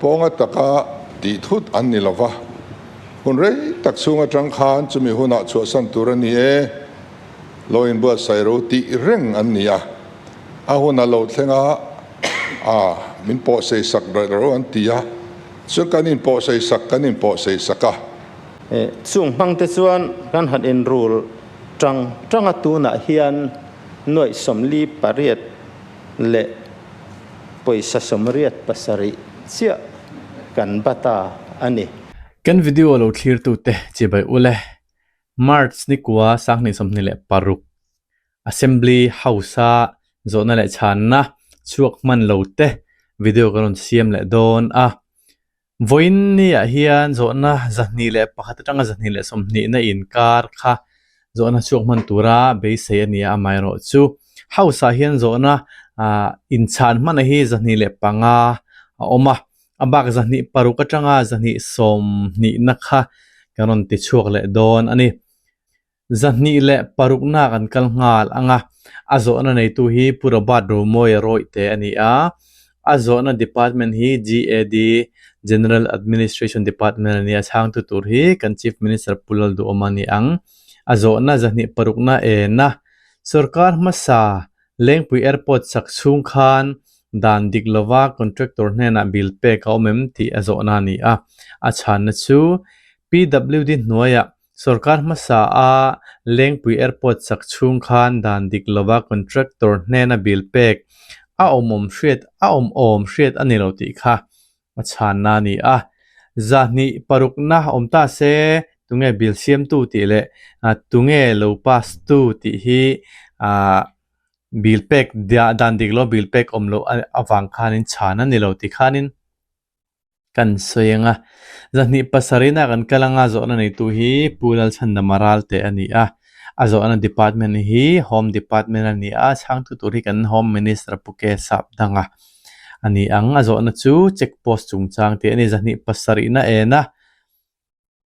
Pawnga taka tih thut an ni lova, hun rei tak chhung atang khan chumi hunah chhuahsan tur a ni e, lo inbuatsaih ro tih reng an ni a, a hun a lo thleng a, a min pawhsei sak reh ro an ti a, chuan kan inpawhsei sak kan inpawhsei sak a. Chung hmangte chuan kan han inrul tang tang a, tunah hian nuaih 48 leh pawisa 87 chiah kan bat a a ni. Kan video lo thlirtute chibai ule March nikua 2026 Assembly House-a zawhna leh chhanna chhuak hman lo te video kan rawn siam leh dawn a. Vawiin niah hian zawhna 201 atanga 220 na inkar kha zawhna chhuak hman tura beisei a ni a, amaherawh chu House ah hian zawhna ah inchhan hman hi 25 a awm a, a bak 26 atanga 220 na kha kan rawn ti chhuak leh dawn a ni. 206 na kan kal nghal ang a, a zawhna neitu hi Pu Robert Romawia Rawihte a ni a, a zawhna department hi GAD, General Administration Department a ni a, chhangtu tur hi kan Chief Minister Pu Lalduhawma a ni ang. A zawhna 206 na ena sorkar hmasa Lengpui Airport sak chhung khan dan dik lova contractor hnenah bill pek a awm em tih a zawhna a ni a, a chhanna chu PWD hnuaiah Sorkar hmasa a Lengpui Airport sak chhung khan dan dik lova contractor hnena bill pek a awm awm hriat a awm awm hriat a ni lo tih kha a chhanna a ni a. 206na awm ta se tunge bill siamtu tih leh tunge lo pass tu tih hi ah bill pek dan dik lo bill pek awm loh avang khanin chhan a ni lo tih khanin Kan sawi ang a, 207 ah kan kal anga zawhna neitu hi Pu Lalchhandama Ralte a ni a, a zawhna department hi Home Department a ni a, chhangtu tur hi kan Home Minister Pu K Sapdanga a ni ang. A zawhna chu check post chungchang tih a ni, 207 na en a.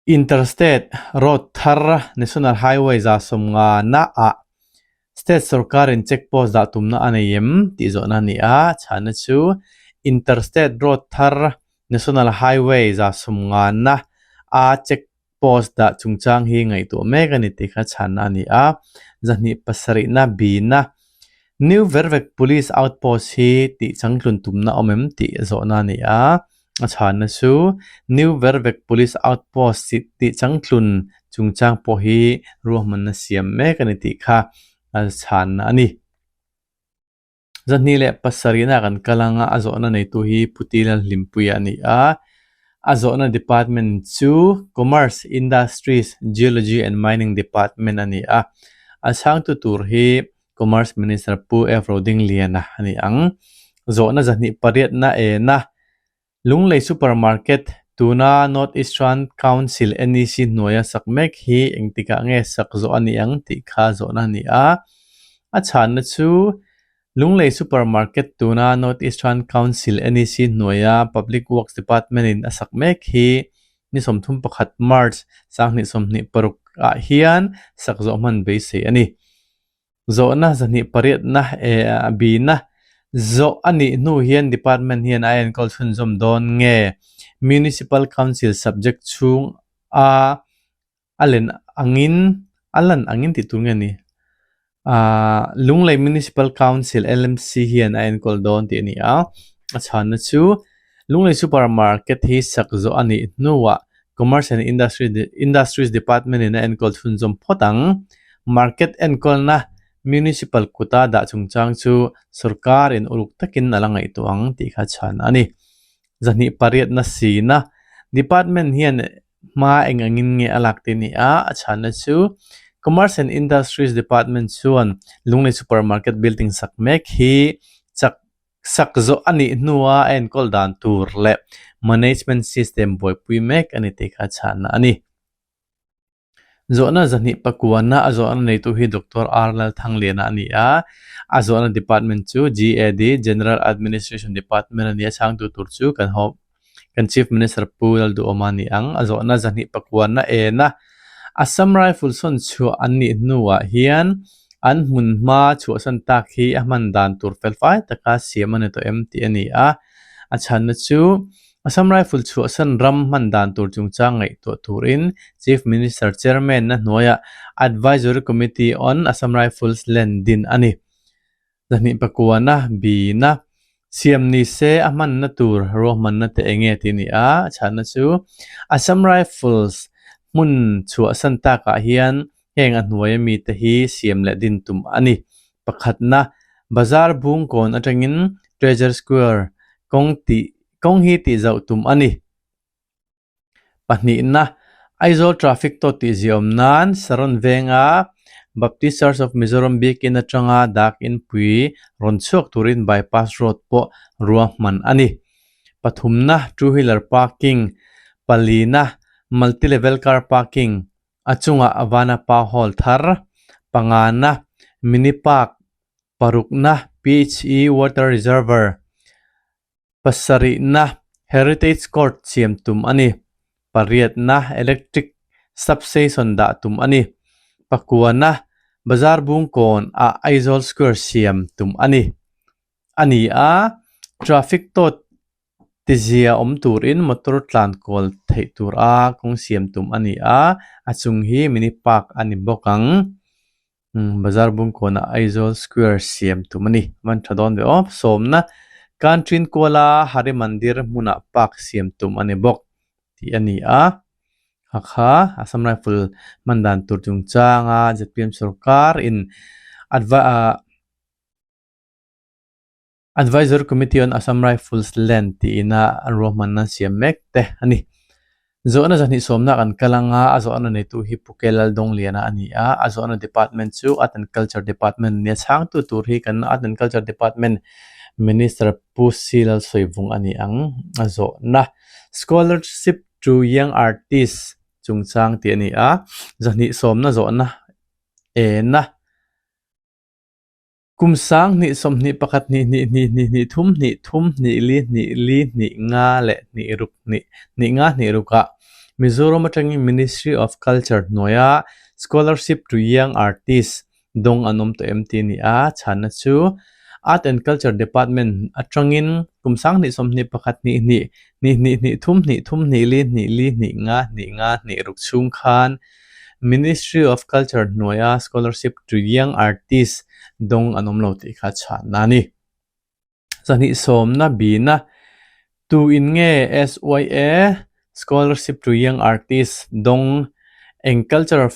Interstate road thar National Highway 150 ah State sorkarin check post dah tumna a nei em tih zawhna a ni a, chhana chu Interstate road thar National Highway 150 a check post dah chungchang hi ngaihtuah mek a ni tih kha chhana a ni a, 207 na bina New Vervek Police Outpost hi tih changtlun tumna awm em tih zawhna a ni a. A chhanna chu New Vervek Police Outpost tih changtlun chungchang pawh hi ruahmanna siam mek a ni tih kha a chhanna a ni. 207 ah kan kal ang a, a zawhna neitu hi Pu Tilalhlimpuia a ni a. A zawhna department chu Commerce, Industries, Geology and Mining Department a ni a. A chhangtu tur hi Commerce Minister Pu F. Rodingliana a ni ang. Zawhna 208 na ena Lunglei Supermarket tuna North Eastern Council, NEC, hnuaia sak mek hi engtikah nge sak zawh a ni ang tih kha zawhna a ni a. A chhanna chu Lunglei Supermarket tuna North Eastern Council, NEC, hnuaia Public Works Department in a sak mek hi ni 31 March 2026 ah hian sak zawh hman beisei a ni. Zawhna 208 na e a bina zawh a nih hnu hian department hian a enkawl chhunzawm dawn nge Municipal Council subject chhung a a len angin a lan angin tih tur nge ni ah Lunglei Municipal Council LMC hian a enkawl dawn tih a ni a a chhanna chu Lunglei Supermarket hi sak zawh a nih hnuah Commerce and Industry Industries Department in a enkawl chhunzawm phawt ang. Market enkawlna Municipal kuta dah chungchang chu sorkar in uluk takin a la ngaihtuah ang tih kha chhan a ni. 208 na sina Department hian hma eng angin nge a lak tih a ni a, a chhanna chu Commerce and Industries Department chuan Lunglei Supermarket building sak mek hi chak Sak zawh a nih hnua a enkawl dan tur leh management system buaipui mek a ni tih kha chhanna a ni. Zawhna 209 a zawhna neitu hi Doctor R Lalthangliana a ni a, a zawhna department chu GAD, General Administration Department, a ni a, chhangtu tur chu kan home kan Chief Minister Pu Lalduhawma a ni ang. A zawhna 209 ena Assam Rifle sawn chhuah an nih hnuah hian an hmun hma chhuahsan tak hi a hman dan tur felfai taka siam a ni tawh em tih a ni a. A chhanna chu. Assam Rifle chhuahsan ram hman dan tur chungchang ngaihtuah turin Chief Minister Chairman na hnuaiah Advisory Committee on Assam Rifles Land din a ni. Zahnih pakuana, bina, siam ni se a hmanna tur ruahmanna te enge tih a ni a, chhanna chu Assam Rifles hmun chhuahsan takah hian heng a hnuaia mite hi siam leh din tum a ni. Pakhatna, Bazar Bungkawn atangin Treasure Square kawng tih kawng hi tih zauh tum a ni. Pahnihna, Aizawl Traffic tawt tih ziaawm nan Saron venga Baptist Church of Mizoram biakin atanga dak inpui rawn chhuak turin bypass road pawh ruahman a ni. Pathumna, Two wheeler parking, palina, multi level car parking, a chungah Vanapa Hall thar, pangana, mini park, parukna, PHE water reservoir, Pasarihna, Heritage Court siam tum a ni. Pariatna, Electric Substation dah tum a ni. Pakuana, Bazar Bungkawn ah Aizawl Square siam tum a ni. A ni a, traffic tawt tizia awm turin motor tlan kual theih tur a kawng siam tum a ni a, a chung hi mini park a ni bawk ang. Bazar Bungkawnah Aizawl Square siam tum a ni. Man tha dawn ve aw. Sawmna Kantrin Kuala Hari Mandir hmunah park siam tum a ni bawk tih a ni a. Hakha Assam Rifle hman dan tur chungchanga zpm sorkar in Advisory Committee on Assam Rifles Land tiin a an ruahmanna an siam mek te a ni. Zawhna zahnih sawmna kan kal anga a zawhna neitu hi Pu Ke Laldawng-Liana a ni a, a zawhna department chu Art and Culture Department a ni a, chhangtu tur hi kan Art and Culture Department Minister Pu Si Lalsawivung a ni ang. A zawhna Scholarship to Young Artist chungchang tih a ni a, zahnih sawmna zawhna ena. Kum 2021 hnih hnih hnih hnih hnih thum hnih thum hnih li hnih li hnih nga leh hnih ruk hnih hnih nga hnih rukah Mizoram atangin Ministry of Culture hnuaia Scholarship to Young Artist dawng an awm tawh em tih a ni a, chhanna chu Art and Culture Department atangin kum 2021 hnih hnih hnih hnih hnih thum hnih thum hnih li hnih li hnih nga hnih nga hnih ruk chhung khan Ministry of Culture hnuaia Scholarship to Young Artist dawng an awm lo tih kha chhanna a ni. Zahnih sawmna bina tu in nge SYA Scholarship to Young Artist dawng eng cultural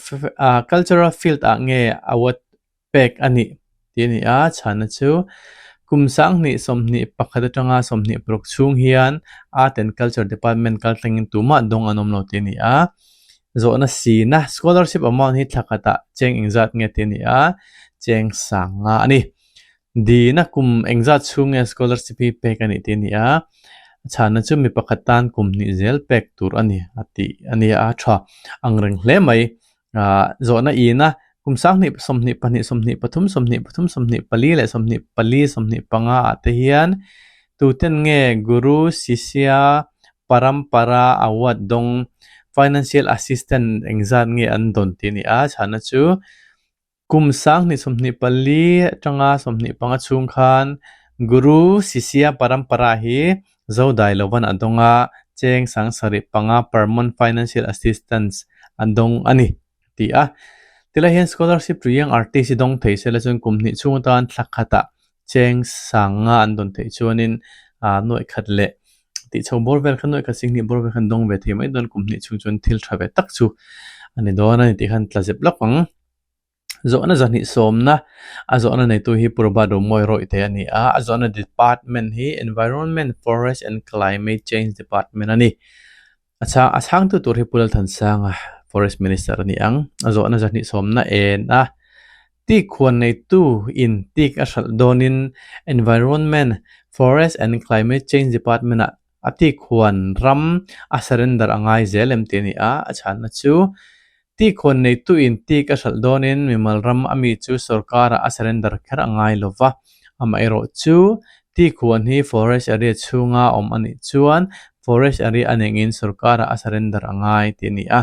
cultural field ah nge award pek a nih tih a ni a, chhanna chu kum 2021 atanga 26 chhung hian Art and Culture Department kal thlengin tumah dawng an awm lo tih a ni a, zawhna sina scholarship amount hi thla khatah cheng engzat nge tih a ni a, cheng sang nga a ni. Dina kum engzat chhung nge scholarship hi pek a nih tih a ni a, chhanna chu mi pakhat tan kum hnih zel pek tur a ni a tih a ni a, tha angreng hle mai. Ahh zawhna ina kum 2022 23 23 24 leh 24 25 ah te hian tuten nge Guru Sisya Parampara Award dawng Financial Assistant engzat nge an dawn tih a ni a, chhanna chu Kum 2024 atanga 25 chhung khan Guru Sisya Parampara hi Zodai lovan a dawng a, cheng 75 per month financial assistance a dawng a ni, a ti a. Tilai hian scholarship to young artist hi dawng thei sela chuan kum hnih chhung atan thla khatah cheng 5 an dawn theih chuanin nuaih khat leh tih chho bawr vel kha nuaih khat sing hnih bawr vel khan dawng ve thei mai dawn kum hnih chhung chuan thil tha ve tak chu a ni dawn a ni tih khan tla zep lawk ang. Zawhna zahnih sawmna a zawhna neitu hi Purba Duhmawi rawih te a ni a, a zawhna department hi Environment, Forest and Climate Change Department a ni. A chhang a chhangtu tur hi Pu Lalthansanga Forest Minister a ni ang. A zawhna zahnih sawmna en a tik huan neitu in tik a hralh dawnin Environment, Forest and Climate Change Department ah a tik huan ram a surrender a ngai zel em tih a ni a, a chhanna chu Tik huan neituin tik a hralh dawnin mimal ram a mi chu sorkarah a surrender kher a ngai lo va, amaherawh chu tik huan hi forest area chhunga awm a nih chuan forest area a nengin sorkarah a surrender a ngai tih a ni a.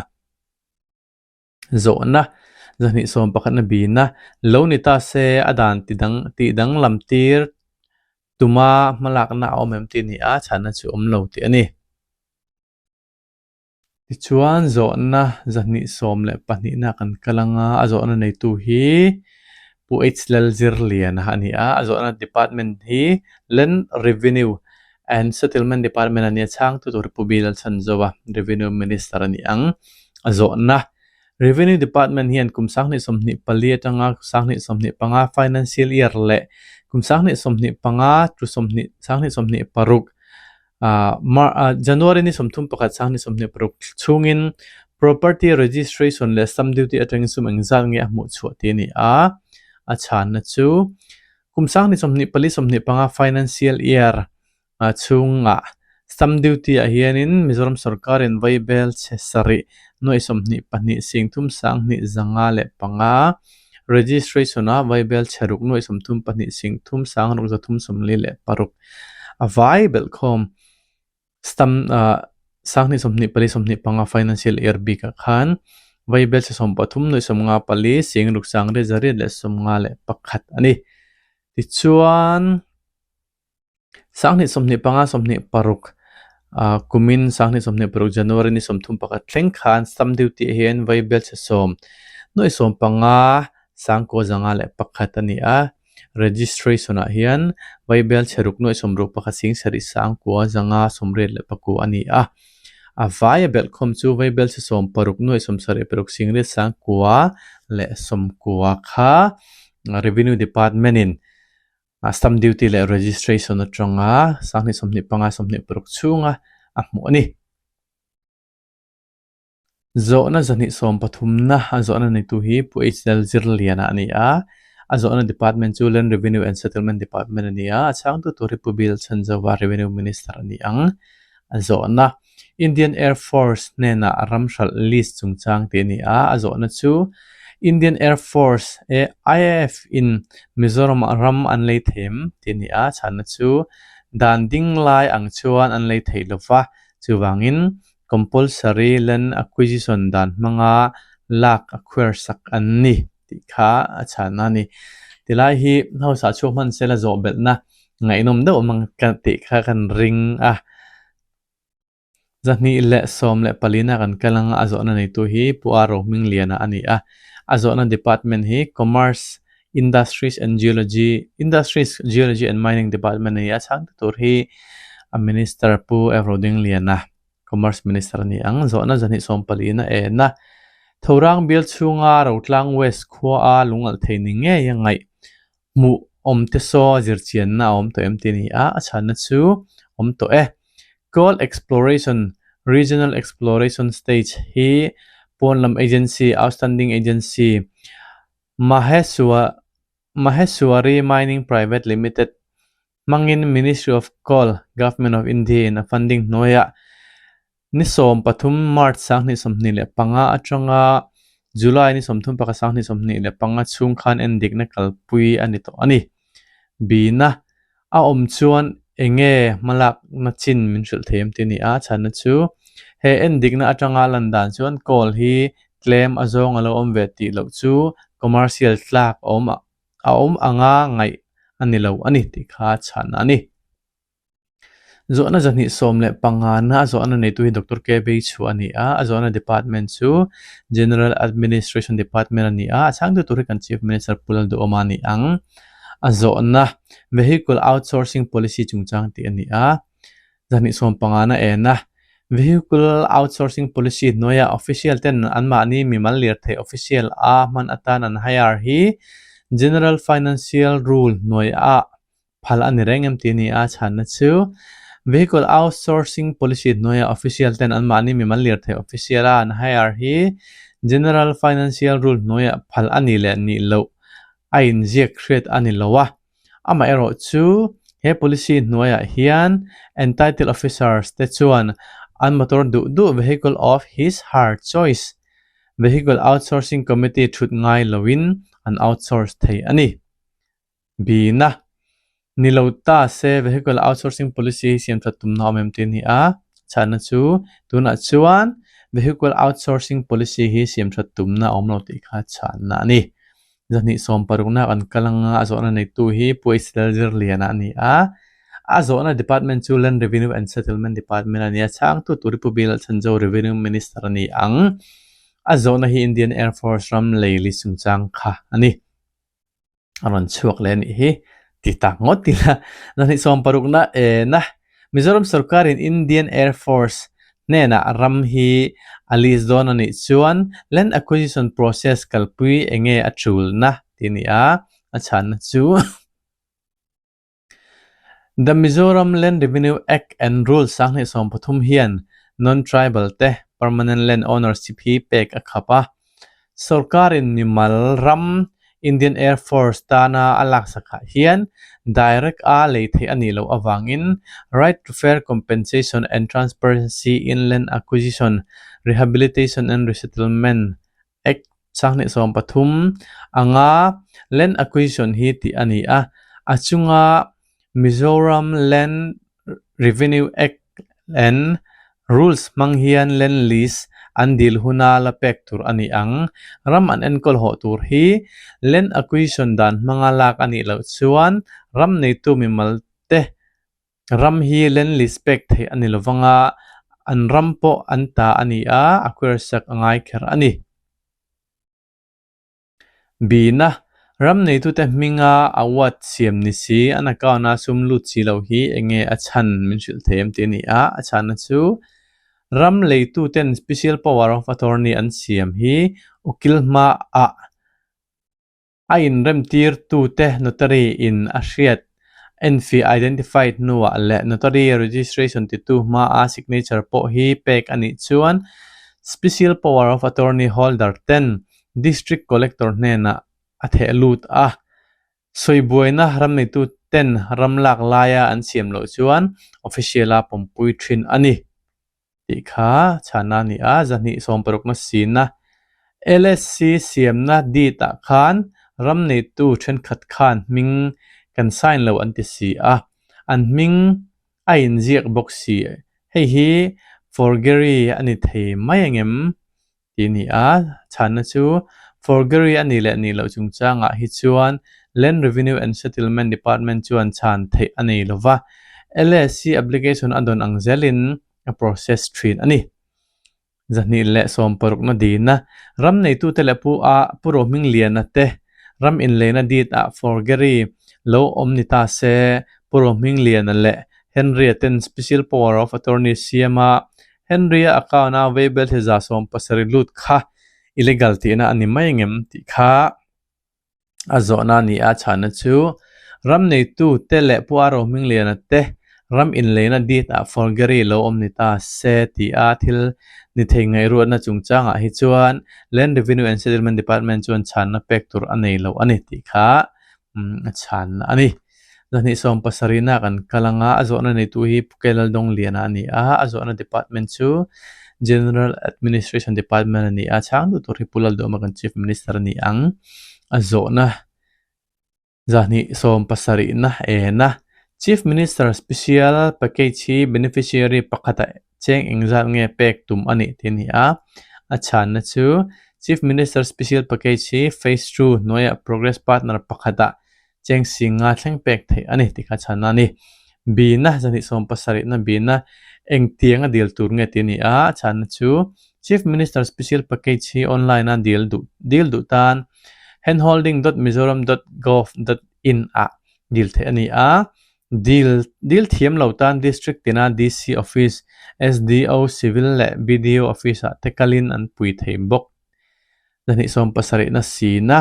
Zawhna, zahnih sawm pakhatna bina lo ni ta se a dan ti dang tih danglam tir tuma hmalakna a awm em tih a ni a, chhanna chu awm lo tih a ni. Tichuan zawhna 212na kan kal anga a zawhna neitu hi Pu H Lalzirliana a ni a, a zawhna department hi Land Revenue and Settlement Department a ni a, chhangtu tur hi Pu B Lalchhanzova Revenue Minister a ni ang. A zawhna Revenue Department hian kum 2024 atanga 2025 financial year leh kum 2025 to 2026 January ni 31 2026 chhungin Property Registration leh Stamp Duty atangin sum engzat nge a hmuh chhuah tih a ni a, a chhanna chu kum 2024 25 financial year chhungah Stamp Duty ah hianin Mizoram sorkarin vaibel chhe sarih nuai 22 sing thum sang hnih zanga leh panga registration a vaibel chhe ruk nuai 32 sing thum sang ruk zathum 46 A vai belhkhawm stamp 2024 25 financial year bikah khan vaibel chhe 13 nuai 54 sing ruk sang riat zariat leh 51 a ni. Tichuan. 2025 26 kumin 2026 January ni 31 thleng khan stamp duty ah hian vaibel chhe sawm nuai 15 sangkaw zanga leh pakhat a ni a, registration ah hian vaibel chhe ruk nuai 61 sing sarih sangkua zanga 84 leh pakua a ni a, a vaia belhkhawm chu vaibel chhe 16 nuai 76 sing riat sangkua leh 90 kha revenue department in Stamp duty leh registration atanga 2025 26 chhunga a hmuh a ni. Zawhna 230na a zawhna neitu hi Pu H Lalzirliana a ni a, a zawhna department chu Land Revenue and Settlement Department a ni a, a chhangtu tur hi Pu Bill Chhanzova Revenue Minister a ni ang. A zawhna Indian Air Force hnenah ram hralh list chungchang tih a ni a, a zawhna chu Indian Air Force IAF in Mizoramah ram an lei thei em tih a ni a, chhanna chu dan ding lai ang chuan an lei thei lo va, chuvangin compulsory land acquisition dan hmanga lak a khuar sak an ni tih kha a chhanna a ni. Tilai hi hausa chhuak hman sela zawh belhna ngaihnawm deuh mang tih kha kan ring a. 214na kan kal anga a zawhna neitu hi Pu A Rohmingliana a ni a, a zawhna department hi Commerce, Industries and Geology, Industries, Geology and Mining Department a ni a, chhangtu tur hi a Minister Pu F Rodingliana, Commerce Minister a ni ang. Zawhna 214na en a, Thorang bial chhunga Rotlang West khua a lungalh thei ni ngei a ngaih Hmuh awm te saw zirchianna a awm tawh em tih a ni a, a chhanna chu awm tawh e. Coal Exploration, Regional Exploration Stage hi pawnlam agency, outstanding agency, Maheswari Mining Private Limited hmangin Ministry of Coal, Government of India in a funding hnuaiah Ni 13 March 2025 atanga July ni 31 2025 chhung khan endikna kalpui a ni tawh a ni. Bina a awm chuan enge hmalakna chin min hrilh thei em tih a ni a, chhanna chu he endikna atanga lan dan chuan call hi tlem a zawng a lo awm ve tih loh chu commercial tlak a awm a awm anga ngaih a ni lo a ni tih kha chhanna a ni. Zawhna 215na a zawhna neitu hi Doctor K Beichhu a ni a, a zawhna department chu General Administration Department a ni a, a chhangtu tur hi kan Chief Minister Pu Lalduhawma a ni ang. A zawhna Vehicle Outsourcing Policy chungchang tih a ni a, 215na en a, Vehicle Outsourcing Policy hnuaiah official ten anmahni mimal lirthei official a hman atan an hire hi General Financial Rule hnuaiah Phal a ni reng em tih a ni a, chhanna chu Vehicle Outsourcing Policy hnuaia official ten anmahni mimal lirthei official a an hire hi General Financial Rule hnuaia phal a nih leh nih loh a inziak hriat a ni lo a. Amaherawh chu he policy hnuaiah hian entitled officers te chuan an motor duh duh vehicle of his her choice Vehicle Outsourcing Committee thut ngai loin an outsource thei a ni. Bina, Ni lo ta se vehicle outsourcing policy hi siam that tumna awm em tih a ni a, chhanna chu tunah chuan vehicle outsourcing policy hi siam that tumna a awm lo tih kha chhanna a ni. 216 kan kal anga a zawhna neitu hi Pu H Lalzirliana a ni a. A zawhna department chu Land Revenue and Settlement Department a ni a, chhangtu tur hi Pu Bilal Chhanzo Revenue Minister a ni ang. A zawhna hi Indian Air Force ram leili chungchang kha a ni. A rawn chhuak leh a nih hi ti tak ngawt ila zahnih sawm parukna ena Mizoram sorkarin Indian Air Force hnenah ram hi a lease dawn a nih chuan land acquisition process kalpui enge a tulna tih a ni a, a chhanna chu The Mizoram Land Revenue Act and Rules 2013 hian non-tribal te permanent land ownership hi pek a khap a. Sorkarin mimal ram Indian Air Force tana a laksakah hian direct a lei theih a nih loh avangin Right to Fair Compensation and Transparency in Land Acquisition, Rehabilitation and Resettlement Act 2013 anga land acquisition hi tih a ni a, a chunga Mizoram Land Revenue Act and Rules hmang hian land lease an dil huna la pek tur a ni ang. Ram an enkawl hawh tur hi land acquisition dan hmanga lak a nih loh chuan ram neitu mimal te Ram hi land lease pek theih a ni lovang a, an ram pawh an ta a ni a, a queer sak a ngai kher a ni. Bina, ram neitute hminga award siam ni si, an account a sum lut si lo hi enge a chhan min hrilh thei em tih a ni a, a chhanna chu ram leituten special power of attorney an siam hi ukil hmaah A inremtirtute notary in a hriat enfiah identified hnuah leh notary registration titu hmaa signature pawh hi pek a nih chuan Special Power of Attorney holder ten District Collector hnenah a theh lut a. Sawibuaina ramneitu ten ram lak laia an siam loh chuan official a pawmpui thin a ni. Tih kha chhana a ni a, zahnih sawmparukna sina LSC siamna deed ah khan ram neitu thenkhat khan hming kan sign lo an ti si a, an hming a inziak bawk si. Hei hi forgery a ni thei mai angem? Tih a ni a, chhana chu forgery a nih leh nih loh chungchangah hi chuan Land Revenue and Settlement Department chuan chhan theih a nei lo va, LSC application a dawn ang zelin a process thin a ni. Zahnih leh sawmparukna dina ram neitute leh pu a Pu Rohmingliana te ram inleina deed ah forgery lo awm ni ta se, Pu Rohmingliana leh Henry-a ten Special Power of Attorney siama Henry-a account a Weibel hi 170 lut kha illegal tihna a ni mai ngem tih kha a zawhna a ni a, chhana chu ram neitu te leh Pu Aro Hmingliana te ram inleina deed ah forgery lo awm ni ta se tih a thil ni thei ngaihruatna chungchangah hi chuan Land Revenue and Settlement Department chuan chhanna pek tur a nei lo a ni tih kha a chhanna a ni. Zahnih sawm pasarihna kan kal anga a zawhna neitu hi Phuke Laldawngliana a ni a, a zawhna department chu General Administration Department a ni a, chhang duh tur hi Pu Lalduhawma kan Chief Minister a ni ang. A zawhna zahnih sawm pasarihna ena Chief Minister Special Package hi beneficiary pakhata cheng engzat nge pek tum a nih tih a ni a, a chhanna chu Chief Minister Special Package hi Phase 2 hnuaiah Progress Partner pakhatah cheng singa thleng pek theih a ni tih kha chhanna a ni. Bina zahnih sawm pasarihna bina engtiang a dil tur nge tih a ni a, a chhanna chu Chief Minister Special Package hi online a dil duh dil duh tan handholding.mizoram.gov.in ah dil theih a ni a, dil dil thiam lo tan District tina DC Office, SDO Civil leh BDO Office ah te kalin an pui thei bawk. Zahnih sawm pasarihna sina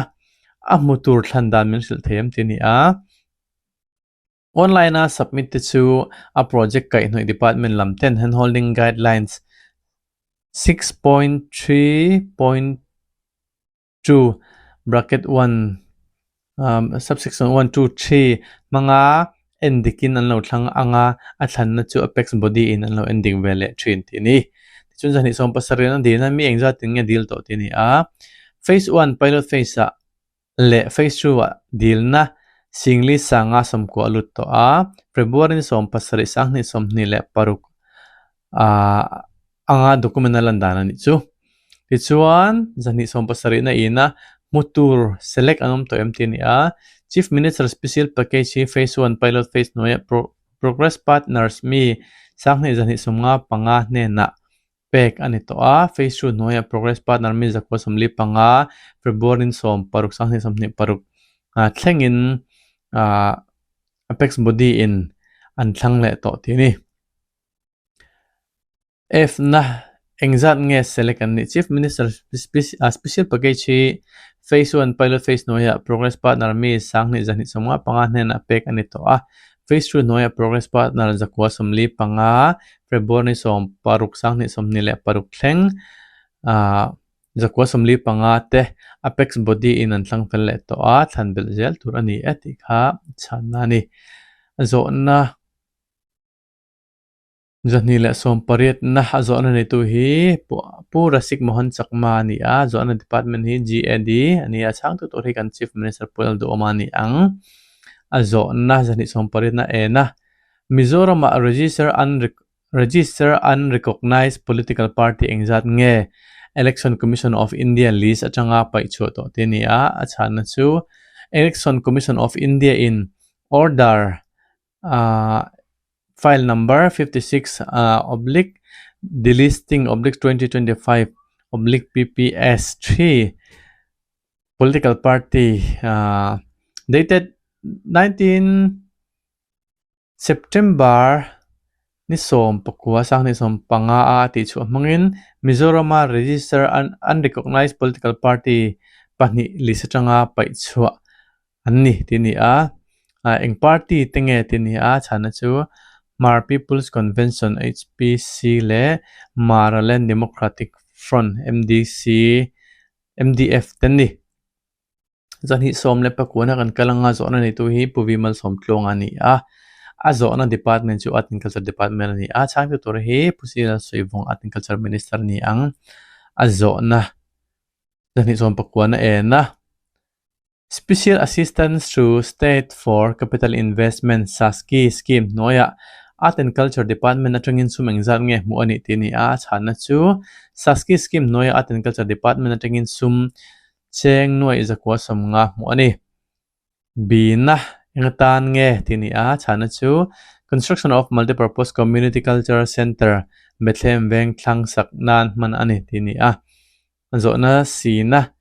a hmu tur thlan dan min hrilh thei em tih a ni a. Online a submit te chu a project kaihhnawih department lam ten handholding guidelines 6.3.2 bracket 1 subsection 1 2 3 hmanga en dikin an lo thlang ang a, a thlanna chu apex body in an lo en dik ve leh thin tih a ni. Tichuan zahnih sawm pasarih an dil a, mi engzat in nge dil tawh tih a ni a. Phase 1 pilot phase ah leh phase 2 ah dilna Singli sanga sawmkua a lut tawh a, February ni sawm pasarih sanghnih sawmhnih leh paruk ah anga document a lan dan a nih chu. Tichuan zahnih sawm pasarihna ina hmu tur select an awm tawh em tih a ni a, Chief Minister Special Package hi Phase 1 Pilot Phase hnuaiah pro. Progress Partners mi 2275 hnenah pek a ni tawh a. Phase 2 hnuaiah Progress Partner mi 145 February 16 2026 thlengin Apex Body in an thlang leh tawh tih a ni. F na engzat nge select an nih? Chief Minister Special Package hi Phase 1 Pilot Phase hnuaiah Progress Partner mi 2275 hnenah pek a ni tawh a. Phase 2 hnuaiah Progress Partner 145 February 16 2026 thleng 145 te Apex Body in an thlang fel leh tawh a, thlan belh zel tur a ni e tih kha chhanna a ni. Zawhna. 218na a zawhna neitu hi Pu Rasik Mohan Chakma a ni a, zawhna department hi GAD a ni a, chhangtu tur hi kan Chief Minister Pu Lalduhawma a ni ang. A zawhna 218na ena Mizoramah register register unrecognised political party engzat nge Election Commission of India list atanga paih chhuah tawh te a ni a, a chhanna chu Election Commission of India in order ahh file number 56 oblique delisting oblique 2025 oblique PPS 3 political party ahh dated 19 September ni 19 2025 a tih chhuah hmangin Mizoram a register unrecognised political party pahnih list atanga paih chhuah an ni tih a ni a, eng party te nge tih a ni a, chhana chu Hmar People's Convention HPC leh Maraland Democratic Front MDC MDF te an ni. 219 kan kal anga zawhna neitu hi Pu V Malsawmtluanga a ni a, a zawhna department chu Art and Culture Department a ni a, chhangtu tur hi Pu Sila Suivung Art and Culture Minister a ni ang, a zawhna 219 a en a. Special Assistance to State for Capital Investment, SASCI, scheme hnuaiah Art and Culture Department atangin sum engzat nge hmuh a nih tih a ni a, a chhanna chu SASCI scheme hnuaiah Art and Culture Department atangin sum cheng nuaih zakua sawmnga hmuh a ni. Bina eng atan nge tih a ni a, a chhanna chu Construction of Multipurpose Community Cultural Centre, Bethlehem Veng thlang sak nan hman a ni tih a ni a. Zawhna sina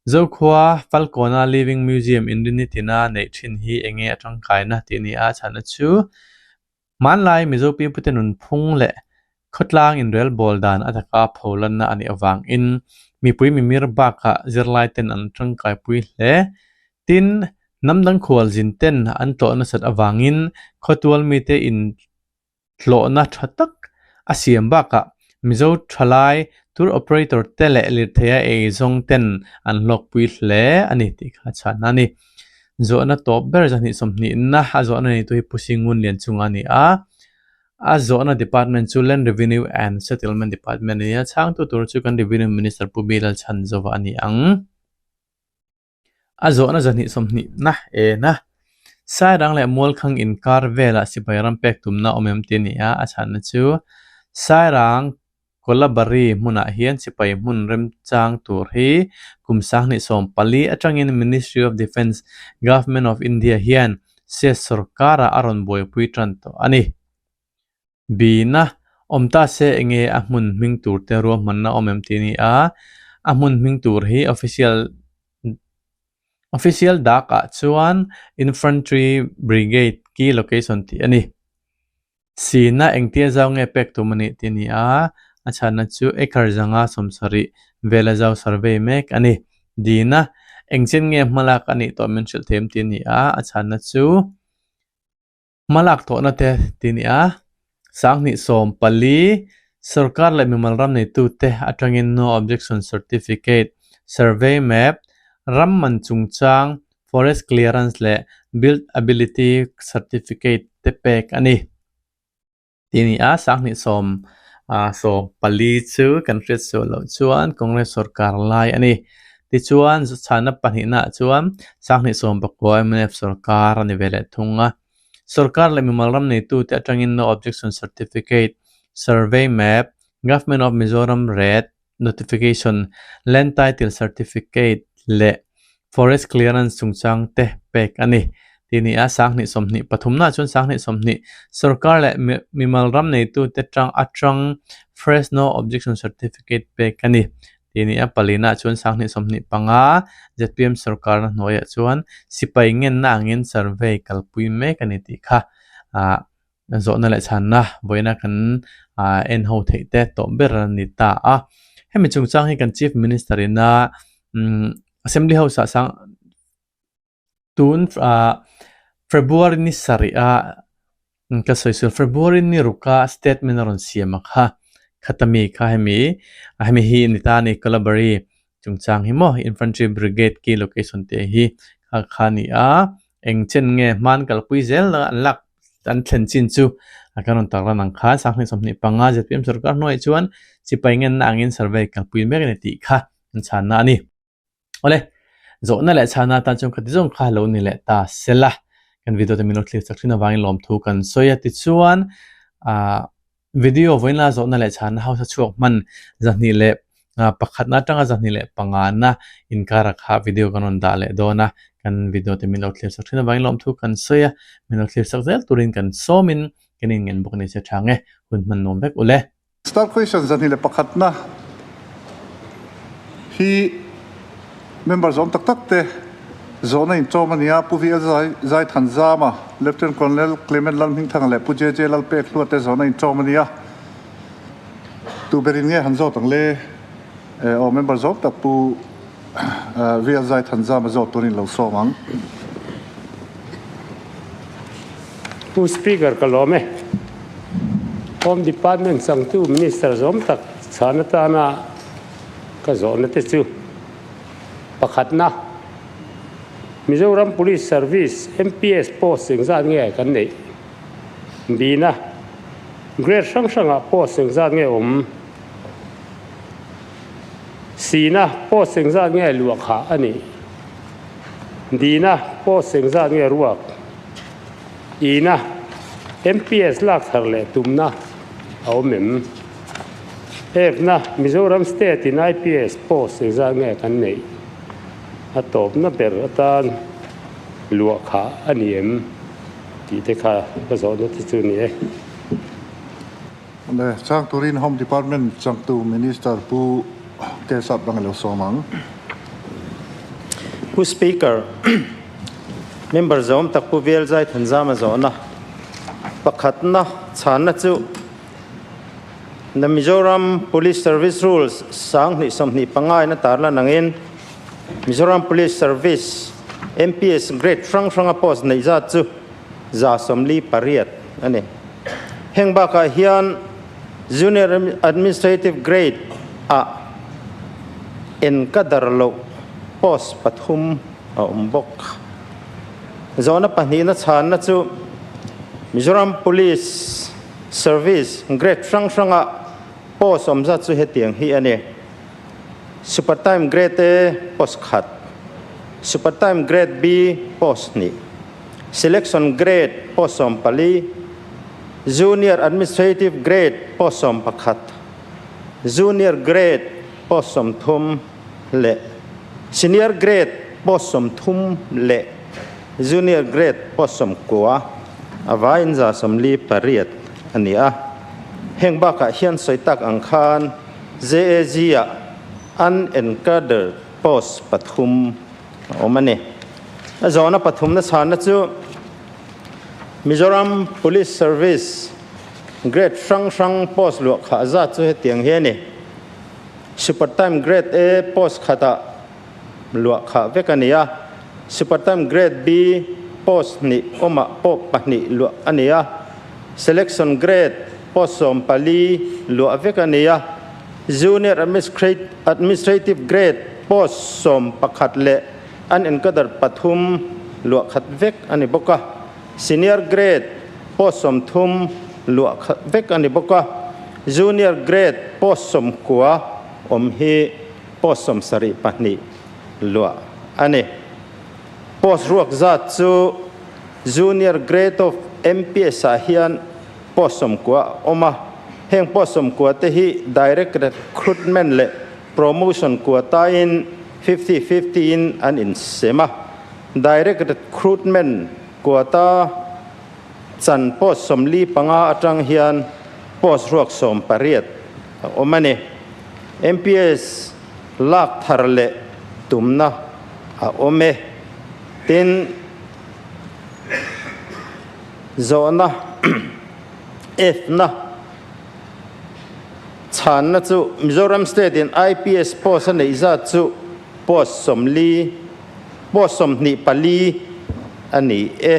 Zokhua Falkawna Living Museum inrinni tina neih thin hi enge a tangkaina tih a ni a, chhanna chu hmanlai Mizo pipute nunphung leh khawtlang inrel bawl dan a taka pholanna a nih avangin mipui mimir bakah zirlai ten an tangkaipui hle. Tin, hnam dang khualzin ten an tlawh nasat avangin khawtual mite in Hlawhna tha tak a siam bakah Mizo thalai tour operator te leh lirtheia eizawng ten an hlawkpui hle a ni tih kha chhan a ni. Zawhna tawp ber 220 na a zawhna neitu hi Pu Singun Lianchunga a ni a, a zawhna department chu Land Revenue and Settlement Department a ni a, chhangtu tur chu kan Revenue Minister Pu Bilal Chhanzova a ni ang. A zawhna 220 na en a, Sairang leh Mualkhang inkar velah sipai ram pek tumna awm em tih a ni a, a chhanna chu Sairang Kolabari hmunah hian sipai hmun remchang tur hi kum 2014 atangin Ministry of Defence, Government of India hian State sorkarah a rawn buaipui tan tawh a ni. Bina, awm ta se enge a hmun hming tur te ruahmanna awm em tih a ni a, a hmun hming tur hi official official dak ah chuan Infantry Brigade ki location tih a ni. Sina engtia zau nge pek tum a nih tih a ni a, a chhanna chu acre zanga 70 vela zau survey mek a ni. Dina, engchen nge hmalak a nih tawh min hrilh thei em tih a ni a, a chhanna chu. Hmalak tawhna te tih a ni a, 2014 sorkar leh mimal ram neitute atangin No Objection Certificate, Survey Map, ram man chungchang, Forest Clearance leh Build Ability Certificate te pek a ni. Tih a ni a, 2014 chu kan hriat sual loh chuan Congress sorkar lai a ni. Tichuan, chhana pahnihnaah chuan 2019 mnf sorkar a ni ve leh thung a. Sorkar leh mimal ram neitute atangin No Objection Certificate, Survey Map, Government of Mizoram Red Notification, Land Title Certificate leh Forest Clearance chungchang te pek a ni. Tih ni a, 2023 na chuan 2020 sorkar leh mimal ram neitute tang atang Fresh No Objection Certificate pek a ni. Tih ni a, palina chuan 2025 zpm sorkarna hnuaiah chuan sipai ngenna angin survey kalpui mek a ni tih kha zawhna leh chhanna vawiina kan en ho theih te tawh ber a ni ta a. Hemi chungchang hi kan Chief Minister ina Assembly House ah sang Tun February ni sarih a ka sawi sual February ni ruka statement a rawn siam a kha khata mi kha hemi hemi hi ni ta a ni Kalabari chungchang hi maw Infantry Brigade ki location te hi kha kha a ni a eng chen nge hman kalpui zel an lak an thlen chin chu a kan rawn tak ran ang kha 2025 zpm sorkar hnuaiah chuan sipai ngenna angin survey kalpui mek a ni tih kha an chhanna a ni. Awle, zawhna leh chhana atan chuan khati zawng kha lo ni leh ta sela. Kan video te min lo thlir chak thin avangin lawmthu kan sawi a. Tichuan, ah video vawiinla zawhna leh chhana hausa chhuak hman 201 na atanga 25 na inkara kha video kan rawn dah leh dawn a. Kan video te min lo thlir chak thin avangin lawmthu kan sawi a. Min lo thlir chak zel turin kan sawmin kan inngen bawk a ni che tha nge. Hun hman nuam vek ule. Star question 21 na hi member zawm tak tak te zawhna inchawm a ni a, Pu VL Zai Thanzama, Lieutenant Colonel Clement Lalhmingthanga leh Pu JJ Lalpekhlua te zawhna inchawm a ni a. Tu berin nge han zawt ang le? Aw member zawm tak Pu VL Zai Thanzama zawt turin lo sawm ang. Pu Speaker ka lawm e. Home Department changtu Minister zawm tak chhan atana ka zawhna te chu pakhatna, Mizoram Police Service, MPS, post engzat nge kan neih? Bina, Grade hrang hrangah post engzat nge awm? Sina, post engzat nge luahkhah a nih? Dina, post engzat nge ruak? Ina, MPS lak thar leh tumna a awm em? F-na, Mizoram State in IPS post engzat nge kan neih? A tawpna ber atan luah kha a ni em? Tih te kha ka zawhna te chu a ni e. Le, chang turin Home Department changtu Minister Pu Kesap Rang a lo sawm ang. Pu Speaker, Member zawm tak Pu Velzai Thanzama zawhna pakhatna chhanna chu The Mizoram Police Service Rules 2025 in a tarlan angin Mizoram Police Service, MPS, Grade hrang hranga post neih zat chu 48 a ni. Heng bakah hian Junior Administrative Grade ah en ka dar loh post pathum a awm bawk. Zawhna pahnihna chhanna chu Mizoram Police Service Grade hrang hranga post awm zat chu hetiang hi a ni. Super Time Grade A post khat, Super Time Grade B post hnih. Selection Grade post 14, Junior Administrative Grade post 11, Junior Grade post 30 leh Senior Grade post 30 leh Junior Grade post 90 a vaiin 48 a ni a. Heng bakah hian sawi tak ang khan JAG-ah unencadred post pathum a awm a ni. A zawhna pathumna chhanna chu Mizoram Police Service Grade hrang hrang post luah khah zat chu hetiang hi a ni. Super Time Grade A post khatah luah khah vek a ni a, Super Time Grade B post hnih awmah pawh pahnih luah a ni a, Selection Grade post 14 luah vek a ni a, Junior Administrative Grade post 11 leh an encadre pathum luah khat vek a ni bawk a, Senior Grade post 30 luah khat vek a ni bawk a, Junior Grade post 90 awm hi post 72 luah a ni. Post ruak zat chu Junior Grade of MPS ah hian post 90 a awm a, heng post 90 te hi direct recruitment leh promotion quota in 50-50 in an insem a, direct recruitment Quota chan post 45 atang hian post ruak 18 a awm a ni. MPS lak thar leh tumna a awm e. Tin, zawhna F-na chhanna chu Mizoram State in IPS post a neih zat chu post 40, post 24 a ni e.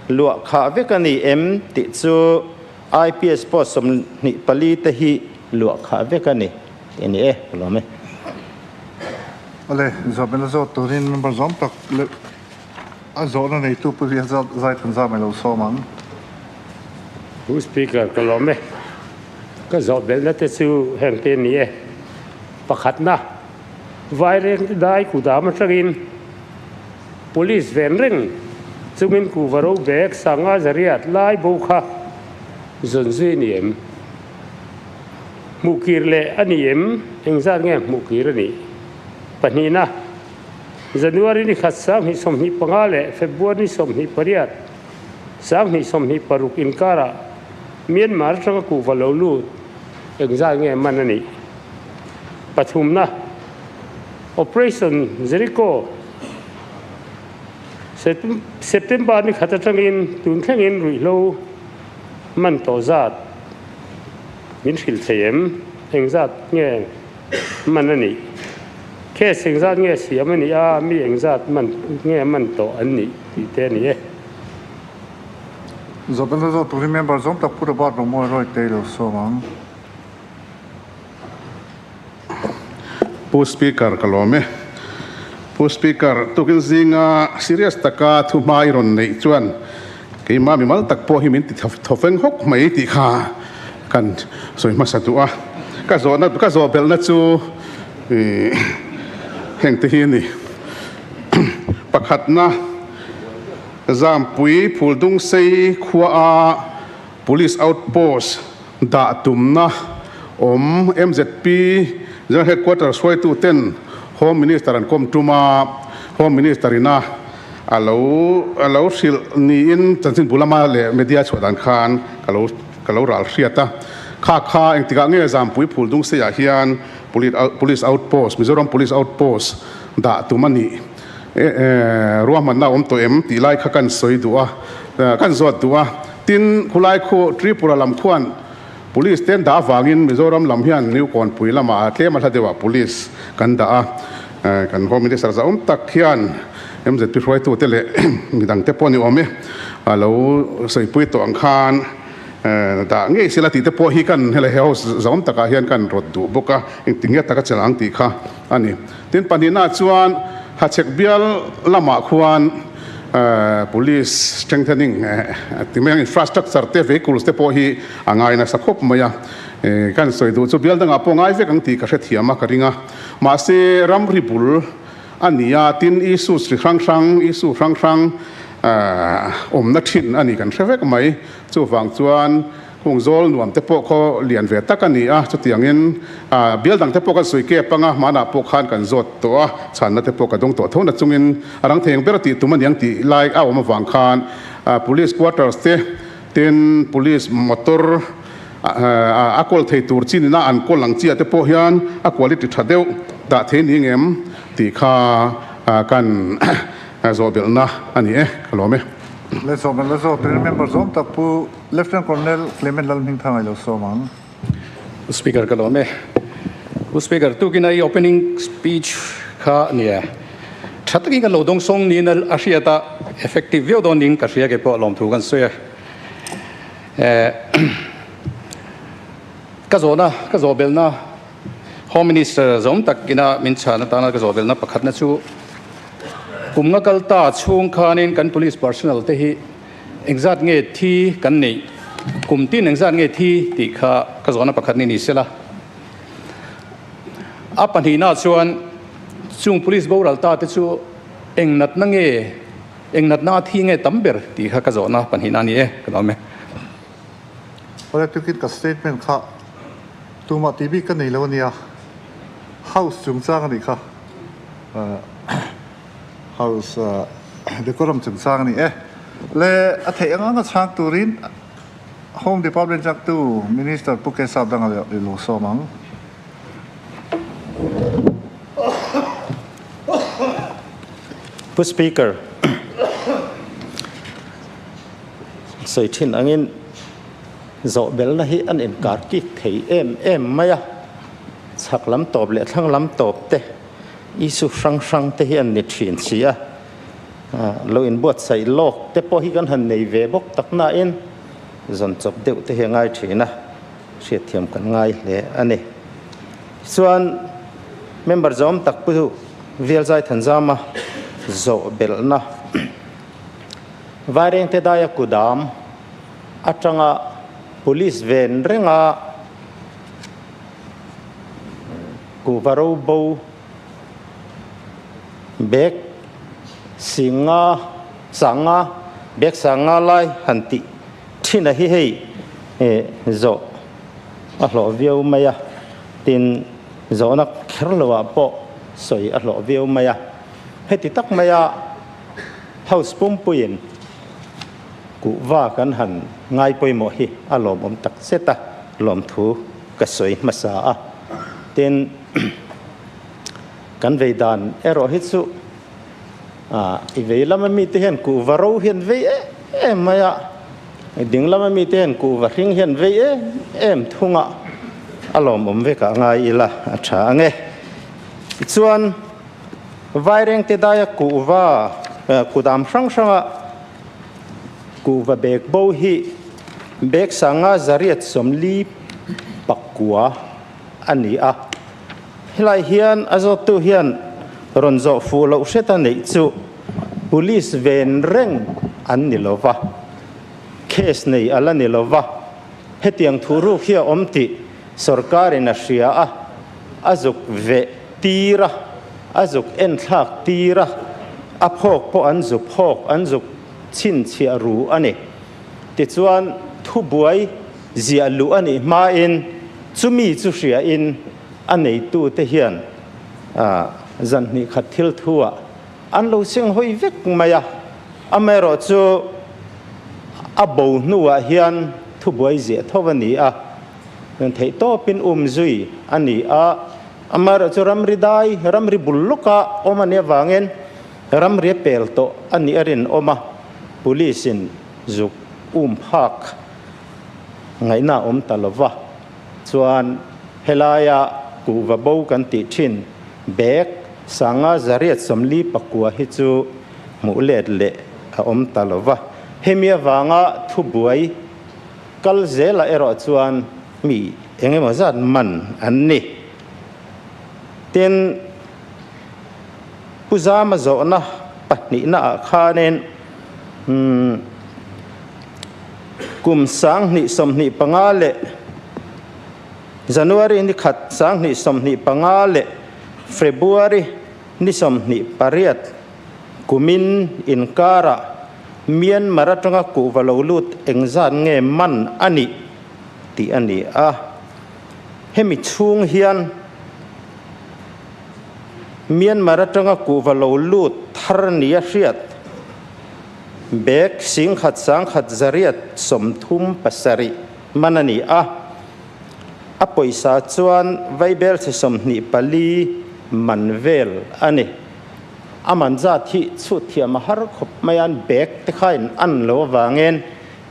Luah khah vek a ni em tih chu IPS post 24 te hi luah khah vek a ni tih a ni e, ka lawm e. Awle, zawhmel a zawt turin member zawm tak leh a zawhna neitu Pu Ria Zaithanzam ilo sawm ang. Pu Speaker, ka lawm e. Ka zawh belhna te chu heng te a ni e. Pakhatna, Vaireng dai kudam atangin Police ven reng chungin kuhva ro bag sanga zariat lai bo kha zawn zui a ni em? Hmuh kir leh a ni em? Engzat nge hmuh kir a nih? Pahnihna, January ni khat 2025 leh February ni 28, 2026 inkarah Myanmar atanga kuhva lo lut engzat nge man a nih? Pathumna, Operation Jericho September ni khat atangin tun thlengin ruihhlo man tawh zat min hrilh thei em? Engzat nge man a nih? Case engzat nge siam a nih a, mi engzat man nge man tawh an nih tih te a ni e. Zawhna zawh turin member zawng tak Pu Robert Romawi Roy te ilo sawm ang. Pu Speaker ka lawm e. Pu Speaker, tukin zinga serious taka thu hma i rawn neih chuan keimah mimal tak pawh hi min ti thawfeng hawk mai tih kha kan sawi hmasa duh a. Ka zawhna, ka zawh belhna chu heng te hi a ni. Pakhatna, Zampui Phuldungsei khuaa Police Outpost dah tumna awm MZP General Headquarters hruaitu ten Home Minister an kawm tum a, Home Minister ina a lo a lo hrilh niin chanchinbu lama leh media chhuah dan khan ka lo ka lo ral hriat a. Kha kha engtikah nge Zampui Phuldungseiah hian Police Outpost, Mizoram Police Outpost dah tum a nih ruahmanna a awm tawh em tih lai kha kan sawi duh a, kan zawt duh a. Tin, khulai khu Tripura lam khuan Police te an dah avangin Mizoram lam hian New Kawnpui lamah tlem a hla deuhah Police kan dah a. Kan Home Minister zahawm tak hian MZP hruaitute leh midangte pawh ni awm e, a lo sawipui tawh ang khan dah ngei sela tih te pawh hi kan helai House zahawm takah hian kan rawt duh bawk a, engtin nge taka chelh ang tih kha a ni. Tin, pahnihnaah chuan Hachhek bial lamah khuan Police strengthening ti mai ang infrastructure te vehicles te pawh hi a ngai nasa khawp mai a, kan sawi duh chu bial dangah pawh ngai vek ang tih ka hrethiam a ka ring a, mahse ramri bul a ni a, tin issues ri hrang hrang issue hrang hrang awmna thin a ni kan hre vek mai, chuvang chuan Hung zawl nuam te pawh khaw lian ve tak a ni a, chutiangin bial dang te pawh kan sawi kep anga hmanah pawh khan kan zawt tawh a, chhanna te pawh ka dawng tawh tho na chungin a rang thei ang ber a tih tum a niang tih lai a awm avang khan Police quarters te tin Police motor a kawl thei tur chin ina an kawl ang chiah te pawh hian a quality tha deuh dah thei ni ngem tih kha kan zawh belhna a ni e, ka lawm e. Le zawh belh la zawh turin member zawm tak Pu Lieutenant Colonel Clement Lalhmingthanga i lo sawm ang. Pu Speaker ka lawm e. Pu Speaker, tukin a i opening speech kha nia tha takin kan lo dawngsawng niin a hriat a, effective viau dawn niin ka hria kei pawh lawmthu kan sawi a. Ka zawhna, ka zawhbelhna Home Minister zawm tak ina min chhan atana ka zawhbelhna pakhatna chu kum nga kal ta chhung khanin kan police personnel te hi Engzat nge thi kan neih? Kum tin engzat nge thi tih kha ka zawhna pakhat ni ni sela. A pahnihna chuan chung police boral ta te chu eng natna nge, eng natna a thi nge tam ber tih kha ka zawhna pahnihna ni e, ka lawm e. Awle tukin ka statement kha tumah tih bik ka nei lo ania, House chungchang anih kha. House decorum chungchang a ni e. Le a theih anga anga chhang turin Home Department chaktu Minister Pu Kesap danga leh i lo sawm ang. Pu Speaker, sawi thin angin zawhbelna hi an inkar kik thei em em mai a, chhak lam tawp leh thlang lam tawp te issue hrang hrang te hi an ni thin si a, lo inbuatsaih lawk te pawh hi kan han nei ve bawk tak nain zawn chawp deuh te hi a ngai thin a. Hriatthiam kan ngai hle a ni. Chuan member zawm tak pu Velzai Thanzama zawh belhna Vairengte daia kudam atanga police ven renga kuhva ro bo bag singa sanga bag sanga lai han tih Thin a hi hei zawh a hlawh viau mai a, tin zawhna kher lo ah pawh sawi a hlawh viau mai a. Heti tak mai a House pumpuiin kuhva kan han ngai pawimawh hi a lawmawm tak zet a, lawmthu ka sawi hmasa a. Tin kan vei dan erawh hi chu I vei lama mite hian kuhva ro hian vei em em mai a, i ding lama mite hian kuhva hring hian vei em em thung a, a lawmawm vek ah ngai ila a tha ang e. Tichuan, Vairengte daia kuhva kudam hrang hranga kuhva bag bo hi bag sanga zariat sawmli pakua a ni a. Helai hian a zawttu hian rawn zawh fuh loh hret a neih chu Police ven reng an ni lo va, case nei a la ni lo va, hetiang thu ruk hi a awm tih sorkarin a hria a, a zuk veh tir a, a zuk enthlak tir a, a phawk pawh an zu phawk, an zuk chhinchhiah ru a ni. Tichuan thubuai ziah luh a nih hmain chumi chu hriain a neitute hian zan hnih khat thil thuah an lo seng hawi vek mai a, amaherawh chu a bo hnuah hian thubuai ziah tho a ni a, theih tawpin um zui a ni a, amaherawh chu ramri dai, ramri bul lawka awm a nih avangin ramri a pel tawh a nih a rinawm a, Police-in zuk um phak ngaihna a awm ta lo va, chuan helaia kuhva bo kan tih thin bag sanga zariat 44 hi chu hmuh let leh a awm ta lo va. Hemi avanga thubuai kal zelah erawh chuan mi eng emaw zat man an ni. Tin, Pu Zama zawhna pahnihna ah khanin kum 2025 leh January ni khat 2025 leh February ni 28 kumin inkarah Myanmar atanga kuhva lo lut engzat nge man a nih tih a ni a. Hemi chhung hian Myanmar atanga kuhva lo lut thar nia hriat bag 10 10 137 man a ni a, a pawisa chuan vaibel chhe 24 man vel a ni. A man zat hi chhut thiam a har khawp mai a, bag te khain an lo avangin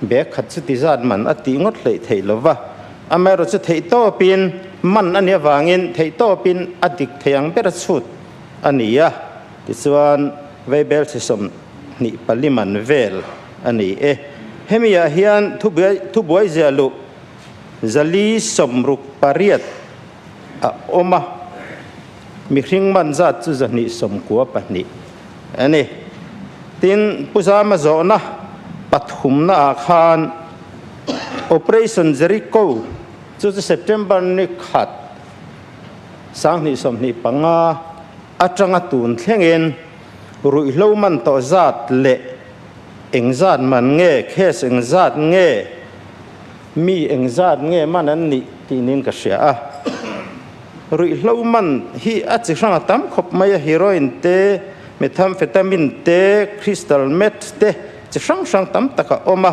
Bag khat chu ti zat man a tih ngawt hleih theih lo va, amaherawh chu theih tawpin man a nih avangin theih tawpin a dik thei ang ber a chhut a ni a, tichuan Vaibel chhe 24 man vel a ni e. Hemi ah hian thubuai ziah luh 468 a awm a, mihring man zat chu 292 a ni. Tin, Pu Zama zawhna pathumna ah khan Operation Jericho chu chu September ni khat 2025 atanga tun thlengin ruihhlo man tawh zat leh engzat man nge, case engzat nge, mi engzat nge man an nih tih niin ka hria a. Ruihhlo man hi a chi hrang a tam khawp mai a, heroin te, methamphetamine te, crystal meth te chi hrang hrang tam tak a awm a,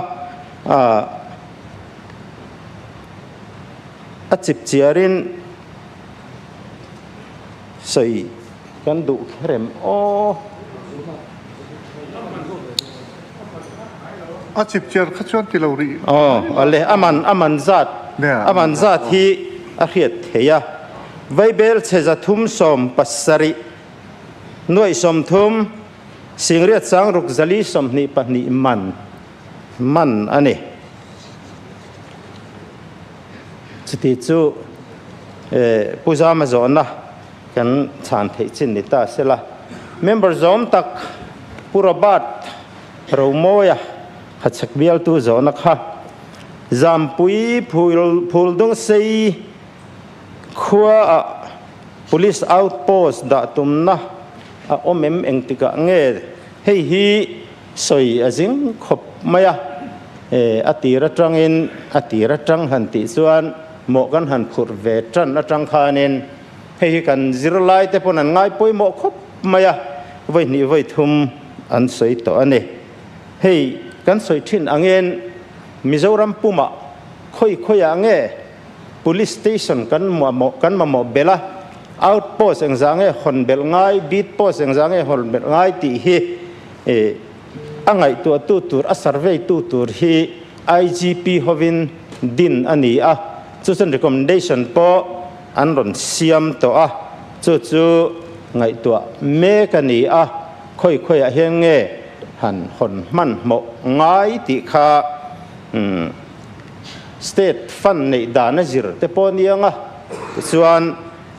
a chip chiarin sawi kan duh kher em aw. A chip chiar kha chuan ti lo rih. Aw ale a man a man zat a man zat hi a hriat theih a. Vaibel chhe 370 nuaih 30 singriat sangruk zali 22 man man a ni. Chuti chu Pu Zama zawhna kan chhan theih chin ni ta sela. Member zawm tak Pu Robert Romawia Hachhek bialtu zawhna kha Zampui Phuldung sei khuaah Police outpost dah tumna a awm em engtikah nge hei hi sawi a zing khawp mai a, a tir atangin a tir atang han tih chuan mawh kan han phurh ve tan atang khanin hei hi kan zirlai te pawn an ngai pawimawh khawp mai a, vawi hnih vawi thum an sawi tawh a ni. Hei kan sawi thin angin Mizoram pumah khawi khawiah nge Police station kan mamawh kan mamawh belh a, outpost engzah nge hawn belh ngai, beat post engzah nge hawn belh ngai tih hi a ngaihtuahtu tur, a survey tu tur hi IGP hovin din a ni a, chu chuan recommendation pawh an rawn siam tawh a, chu chu ngaihtuah mek a ni a, khawi khawiah hian nge han hawn hmanhmawh ngai tih kha State fund neih dan a zir te pawh ni ang a, tichuan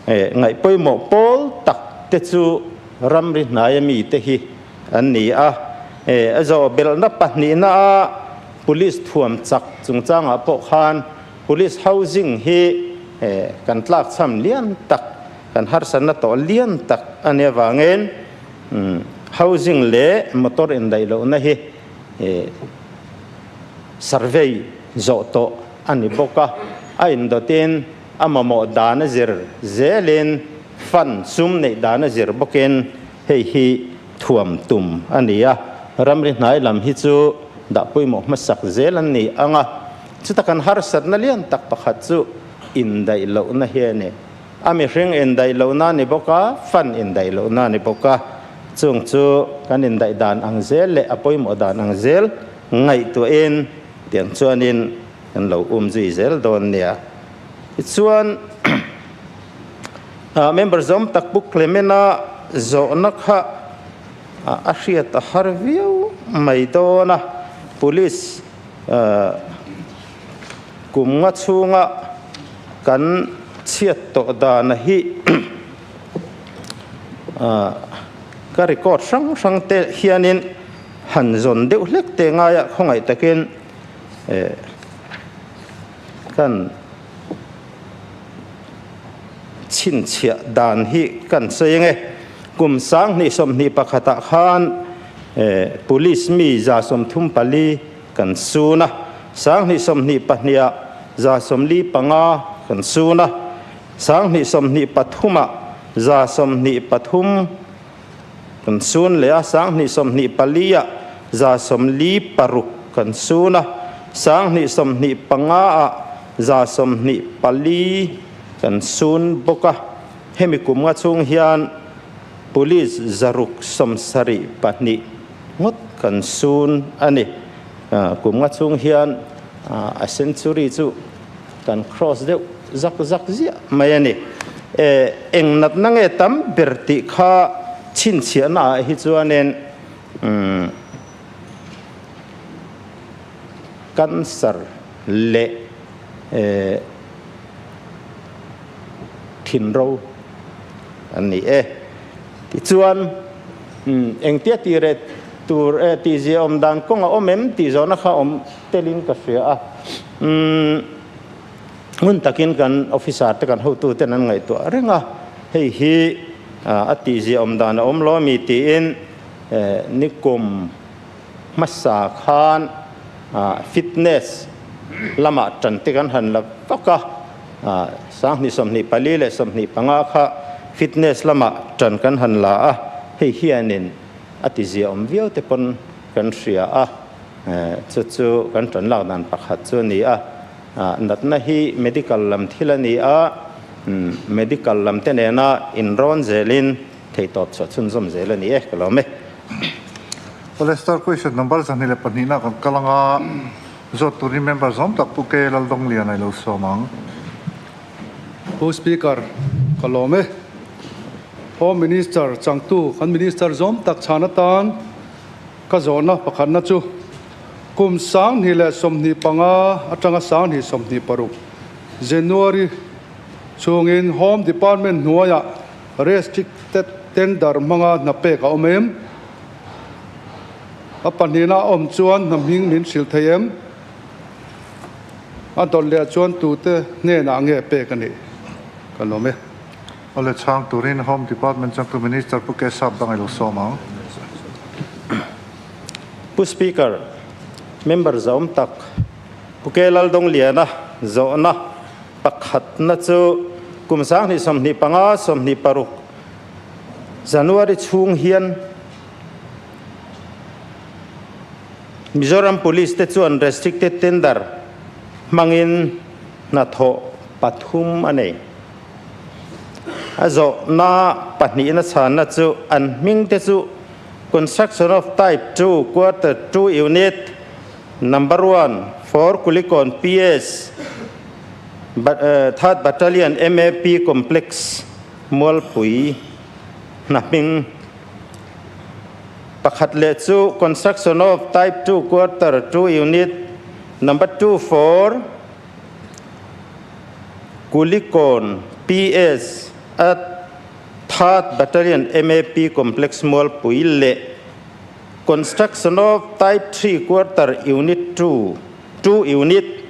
ngaih pawimawh pawl tak te chu ramri hnaia mi te hi an ni a. A zawh belhna pahnihna a Police thuam chak chungchangah pawh khan Police housing hi kan tlakchham lian tak, kan harsatna tawh lian tak a nih avangin housing leh motor indaih lohna hi Survey zawh tawh a ni bawk a, a indawtin a mamawh dan a zir zelin fund sum neih dan a zir bawkin hei hi thuam tum a ni a, ramri hnai lam hi chu dah pawimawh hmasak zel an ni ang a, chuta kan harsatna lian tak pakhat chu indaih lohna hi a ni. A mihring indaih lohna a ni bawk a, fund indaih lohna a ni bawk a, chung chu kan indaih dan ang zel leh a pawimawh dan ang zel ngaihtuahin tiang chuanin kan lo um zui zel dawn nia. Tichuan, member zawm tak Pu Clement-a zawhna kha a hriat a har viau mai dawn a, Police kum nga chhunga kan chhiat tawh dana hi ka record hrang hrang te hianin han zawn deuh hlek te ngaia khawngaih takin kan chhinchhiah dan hi kan sawi ang e. Kum 2021 ah khan police mi 34 kan sun a, 2022 ah 45 kan sun a, 2023 ah 123 kan sun leh a, 2024 ah 46 kan sun a, 2025 ah 24 kan sun bawk a. Hemi kum nga chhung hian Police 672 ngawt kan sun a ni. Kum nga chhung hian a century chu kan cross deuh zak zak ziah mai a ni. Eng natna nge tam ber tih kha chhinchhiahna ah hi chuanin cancer leh thinro an ni e. Tichuan, engtia ti reh tur e tih zia awm dan kawng a awm em tih zawhna kha awm telin ka hria a. Ngun takin kan officer te kan hotu ten an ngaihtuah reng a, hei hi a tih zia awm dan a awm lo ami tiin nikum hmasa khan fitness lamah tan te kan han la vak a, 2024 leh 25 kha fitness lamah tan kan han la a, hei hianin a ti zia awm viau te pawn kan hria a. Chu chu kan ṭan lak dan pakhat chu a ni a. Natna hi medical lam thil a ni a, medical lam te nena inrawn zelin theihtawp chhuah chhunzawm zel a ni e, ka lawm e. Awle star question number 22 na kan kal anga zawt turin member zawm tak Pu K Laldongliana i lo sawm ang. Pu Speaker, ka lawm e. Home Minister changtu kan Minister zawm tak chhan atan ka zawhna pakhatna chu kum 2025 atanga 2026 January chhungin Home Department hnuaiah restricted tender hmanga hna pek a awm em? A pahnihna a awm chuan hna hming min hrilh thei em? A dawt leh chuan tute hnenah nge pek a nih? Ka lawm e. Awle chhang turin Home Department changtu Minister Pu Kesap dang i lo sawm ang. Pu Speaker, member zawm tak Pu K Laldongliana zawhna pakhatna chu kum 2025, 26 January chhung hian Mizoram Police te chuan restricted tender hmangin hnathawh pathum a nei. A zawhna pahnihna chhanna chu an hming te chu Construction of Type 2 Quarter 2 Unit Number 1 for Kulikawn PS Third Battalion MAP Complex Mualpui hna hming pakhat leh chu Construction of Type 2 Quarter 2 Unit Number 2 for Kulikawn PS at Third Battalion MAP Complex Mualpui leh Construction of Type 3 Quarter Unit 2, 2 Unit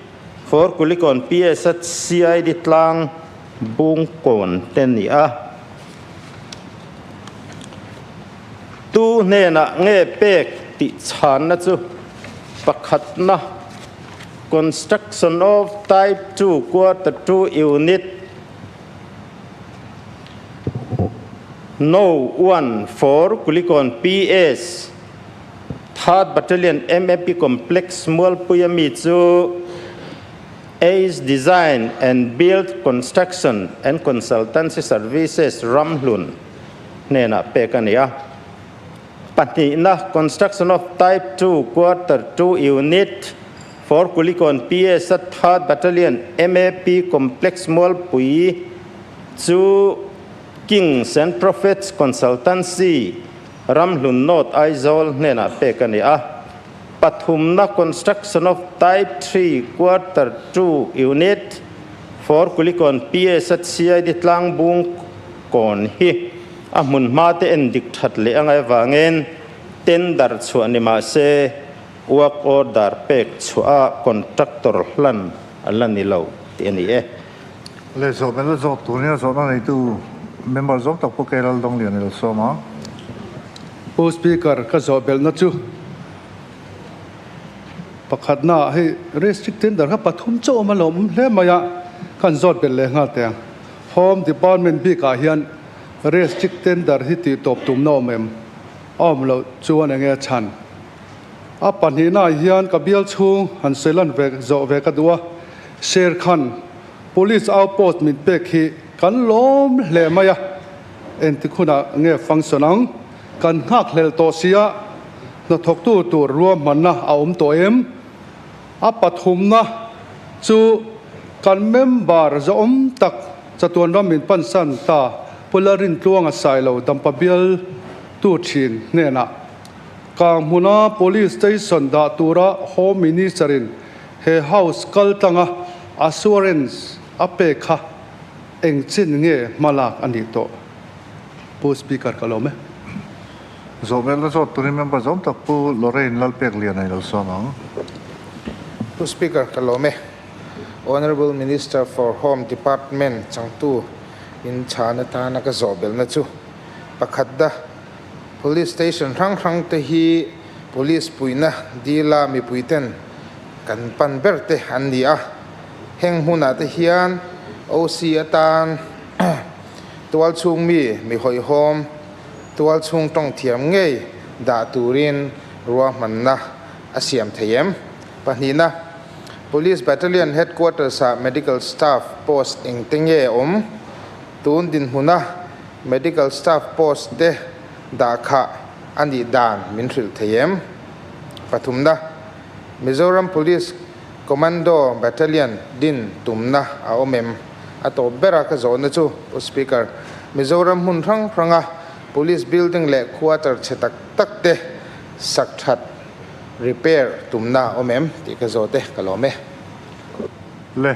for Kulikawn PS at CID Tlang Bungkawn te ni a. Tu hnenah nge pek tih chhanna chu pakhatna Construction of Type 2 Quarter 2 Unit No. 1 for Kulikawn PS Third Battalion MAP Complex Mualpuia mi chu Ace Design and Build Construction and Consultancy Services Ramhlun hnenah pek a ni a. Pahnihna Construction of Type 2 Quarter 2 Unit for Kulikawn PS at Third Battalion MAP Complex Mualpui chu Kings and Prophets Consultancy Ramhlun North Aizawl hnenah pek a ni a. Pathumna Construction of Type 3 Quarter 2 Unit for Kulikawn PS at CID Tlangbungkawn hi a hmun hma te en dik that leh angai avangin tender chhuah ni mah se work order pek chhuah a contractor hlan a la ni lo tih a ni e. Le zawh mel a zawt tur nia zawhna neitu member zawng tak pawh K Laldonglian i lo sawm a. Pu Speaker, ka zawh belhna chu pakhatna ah hei restrict tender kha pathum chauh awm a lo awm hle mai a, ka han zawt belh leh nghal teh ang. Home Department bikah hian restrict tender hi tih tawp tumna awm em? A awm loh chuan enge a chhan? A pahnihna ah hian ka bial chhung han sawi lan ve zawh ve ka duh a, Sher Khan Police outpost min pek hi kan lawm hle mai a, engtik hunah nge function ang? Kan nghak hlel tawh sia, hnathawktu tur ruahmanna a awm tawh em? A pathumna chu kan member zawhawm tak chatuan ram min pansan ta Pu Lalrintluanga Sailo Dampa bial tu thin hnenah Kanghmuna Police Station dah tura Home Minister in he House kal tlanga assurance a pek kha eng chin nge hmalak a nih tawh? Pu Speaker ka lawm e. Zawhmelna zawt turin member zawm tak Pu Lorraine Lalpekliana i lo sawm ang. Pu Speaker ka lawm e. Honourable Minister for Home Department changtu in chhan atana ka zawhbelna chu pakhat da Police Station hrang hrang te hi Police puihna dila mipui ten kan pan ber te an ni a. Heng hmunah te hian OC atan tual chhung mi mi hawihhawm tual chhung tawng thiam ngei dah turin ruahmanna a siam thei em? Pahnihna, Police Battalion Headquarters ah Medical Staff post engte nge awm? Tun dinhmuna Medical Staff post te dah khah a nih dan min hrilh thei em? Pathumna, Mizoram Police Commando Battalion din tumna a awm em? A tawp bera ka zawhna chu, Pu Speaker, Mizoram hmun hrang hranga Police building leh quarter chhe tak tak te sak that, repair, tumna a awm em tih ka zawt e, ka lawm e. Le,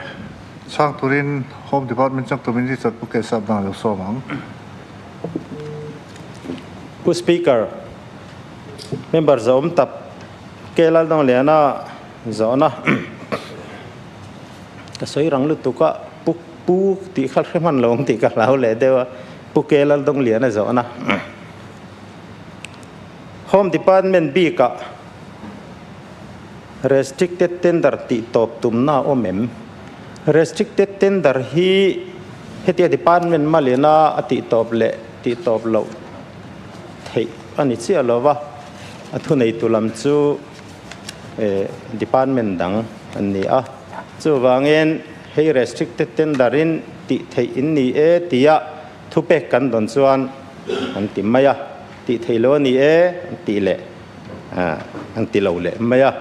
chhang turin Home Department changtu Minister Pu Kesap dang a lo sawm ang. Pu Speaker, member zawm tap Ke Laldongliana zawhna ka sawi rang lutuk a, Pu Pu tih kha hre hman lo ang tih ka hlau leh deuh a, Pu Ke Laldongliana zawhna. Home Department bikah Restricted Tender tih tawp tumna a awm em? Restricted Tender hi hetia Department malina a tih tawp leh tih tawp loh theih a ni chiah lo va, a thuneitu lam chu Department dang an ni a. Chuvangin hei Restricted Tender in tih theih in ni e tia thupek kan dawn chuan an ti mai a. Tih theih lo a ni e an tih leh an ti lo leh mai a,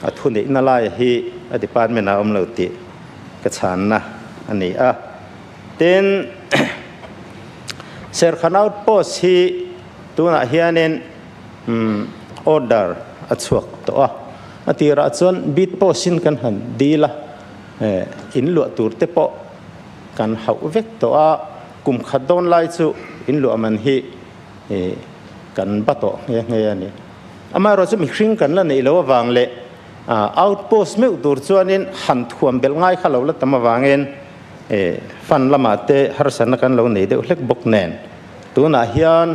a thuneihna lai hi a department ah a awm lo tih ka chhanna a ni a. Tin, Serkhan outpost hi tunah hianin order a chhuak tawh a, a tirah chuan beat post in kan han dil a, in luah tur te pawh kan hauh vek tawh a, kum khat dawn lai chu in luah man hi kan ba tawh nghe nghe a ni. Amaherawh chu mihring kan la neih loh avang leh outpost meuh tur chuanin han thuam belh ngai kha lo la tam avangin fund lamah te harsatna kan lo nei deuh hlek bawk nen tunah hian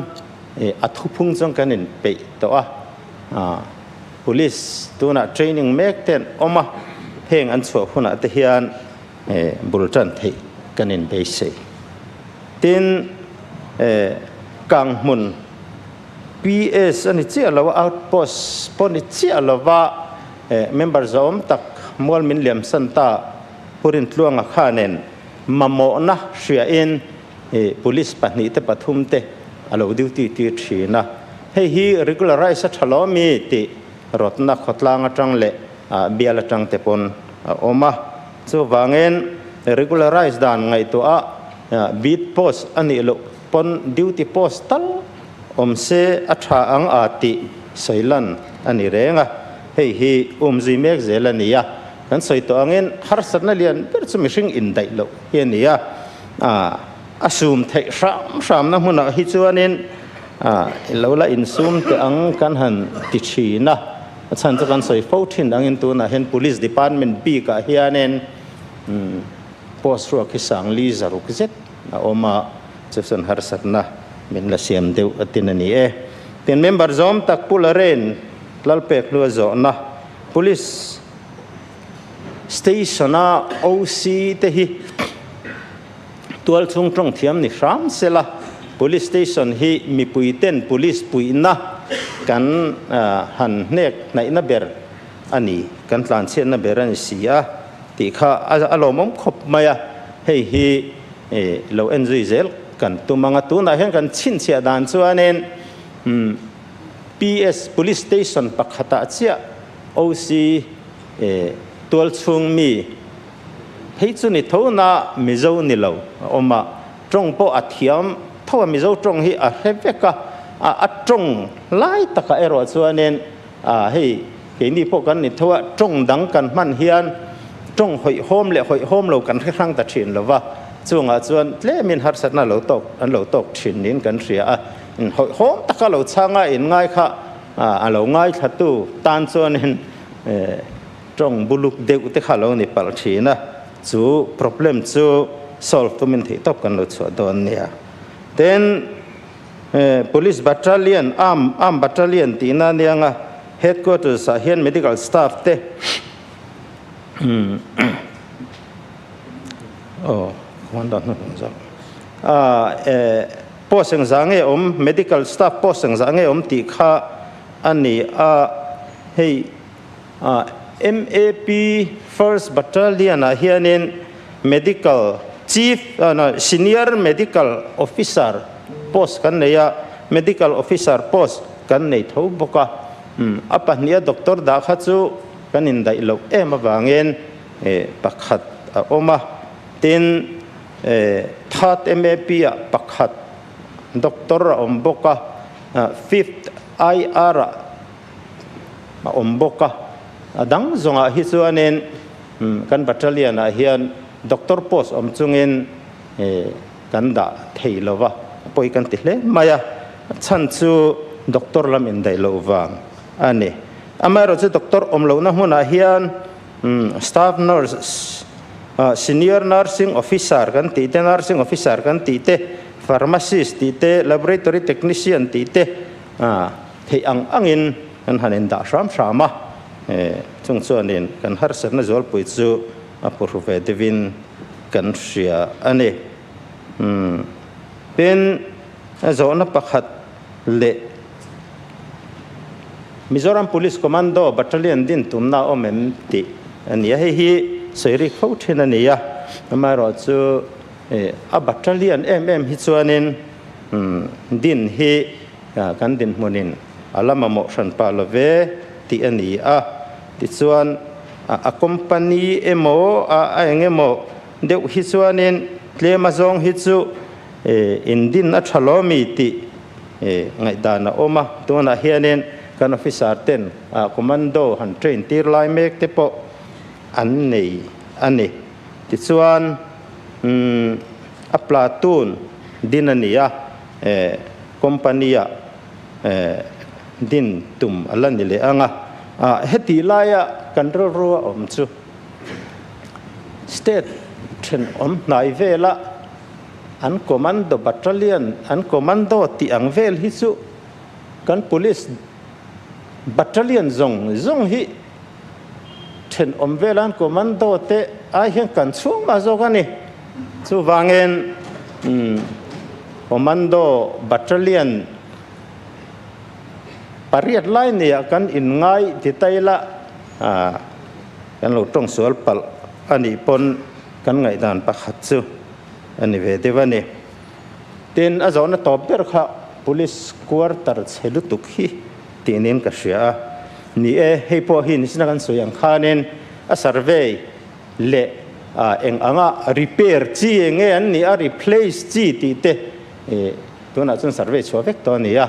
a thuphung chuan kan inpeih tawh a. Police tunah training mek te an awm a, heng an chhuah hunah te hian bul tan theih kan inbeisei. Tin, Kanghmun PS a ni chiah lo a, outpost pawh ni chiah lo va, member zawm tak mual min liamsan ta Pu Rintluanga khanin mamawhna hriain police pahnih te pathum te a lo duty tir thin a. Hei hi regularize a tha lo mi tih rawtna khawtlang atang leh bial atang te pawn a awm a. Chuvangin regularize dan ngaihtuah a beat post a nih loh pawn duty post tal awm se a tha ang a tih sawi lan a ni reng a, hei hi umzui mek zel a ni a. Kan sawi tawh angin harsatna lian ber chu mihring indaih loh hi a ni a, a sum theih hram hramna hmunah hi chuanin lo la insum teh ang kan han ti thin a. A chhan chu kan sawi fo thin angin tunah hian Police Department bikah hianin post ruak hi sangli zaruk zet a awm a, chu chuan harsatna min la siam deuh a tin a ni e. Tin, member zawm tak Pu Laren Lalpek hlua zawhna Police Station-a OC te hi Tualchhung tawng thiam ni hram sela, Police Station hi mipui ten Police puihna kan han hnek hnaihna ber a ni, kan tlanchhiatna ber a ni si a tih kha a lawmawm khawp mai a, hei hi lo en zui zel kan tum ang a, tunah hian kan chhinchhiah dan chuanin PS Police Station pakhatah chiah OC tualchhung mi Hei chu ni tho na Mizo ni lo a awm a, tawng pawh a thiam tho a, Mizo tawng hi a hre vek a, a tawng lai takah erawh chuanin hei keini pawh kan ni tho a, tawng dang kan hman hian tawng hawihhawm leh hawihhawm lo kan hre hrang ta thin lo va, chungah chuan tlemin harsatna lo tawk an lo tawk thin niin kan hria a, hawihhawm taka lo chhanga inngai kha a lo ngaithlatu tan chuanin Tawng buluk deuh te kha lo ni palh thin a, chu problem chu solve tumin theih tawp kan lo chhuah dawn nia. Tin, Police Battalion, Arm Arm Battalion tihna ania nga, Headquarters ah hian Medical Staff te aw commander hnuhnung zawk ah post engzah nge awm, Medical Staff post engzah nge awm tih kha a ni a, hei. MAP First Battalion ah hianin Medical Chief, Senior Medical Officer post kan nei a, Medical Officer post kan nei tho bawk a. A pahniha doctor dah kha chu kan indaih loh em avangin pakhat a awm a. Tin, Third MAP ah pakhat doctor a awm bawk a, Fifth IR ah a awm bawk a. A dang zawngah hi chuanin kan battalion ah hian doctor post awm chungin kan dah thei lo va, pawi kan ti hle mai a, a chhan chu doctor lam indaih loh vang a ni. Amaherawhchu doctor awm lohna hmunah hian staff nurse, senior nursing officer kan tih te, nursing officer kan tih te, pharmacist tih te, laboratory technician tih te theih ang angin kan han indah hram hram a, chung chuanin kan harsatna zualpui chu a phuhru ve deuhin kan hria a ni. Umm. Tin, zawhna pakhat leh Mizoram Police Commando Battalion din tumna a awm em tih a ni a, hei hi sawi rik fo thin a ni a, amaherawhchu a battalion em em hi chuanin din hi kan dinhmunin a la mamawh hran pah lo ve tih a ni a, tichuan a company emaw a eng emaw deuh hi chuanin tlem a zawng hi chu in din a tha lo mi tih ngaihdan a awm a, tunah hianin kan officer ten commando han train tir lai mek te pawh an nei a ni. Tichuan a platoon din a ni a, company ah din tum a la ni leh ang a, heti laia kan rilru a awm chu state thenawm hnai vela an commando battalion an commando tih ang vel hi chu kan police battalion zawng zawng hi thenawm vela an commando te ai hian kan chhung mah zawk a ni. Chuvangin commando battalion pariat lai nia kan inngai ti ta ila kan lo tawng sual palh a nih pawn kan ngaihdan pakhat chu a ni ve deuh a ni. Tin, a zawhna tawp ber kha police quarter chhe lutuk hi tih niin ka hria a. Ni e, hei pawh hi nichina kan sawi ang khanin a survey leh eng anga repair chi enge an nih a, replace chi tih te tunah chuan survey chhuah vek tawh a ni a.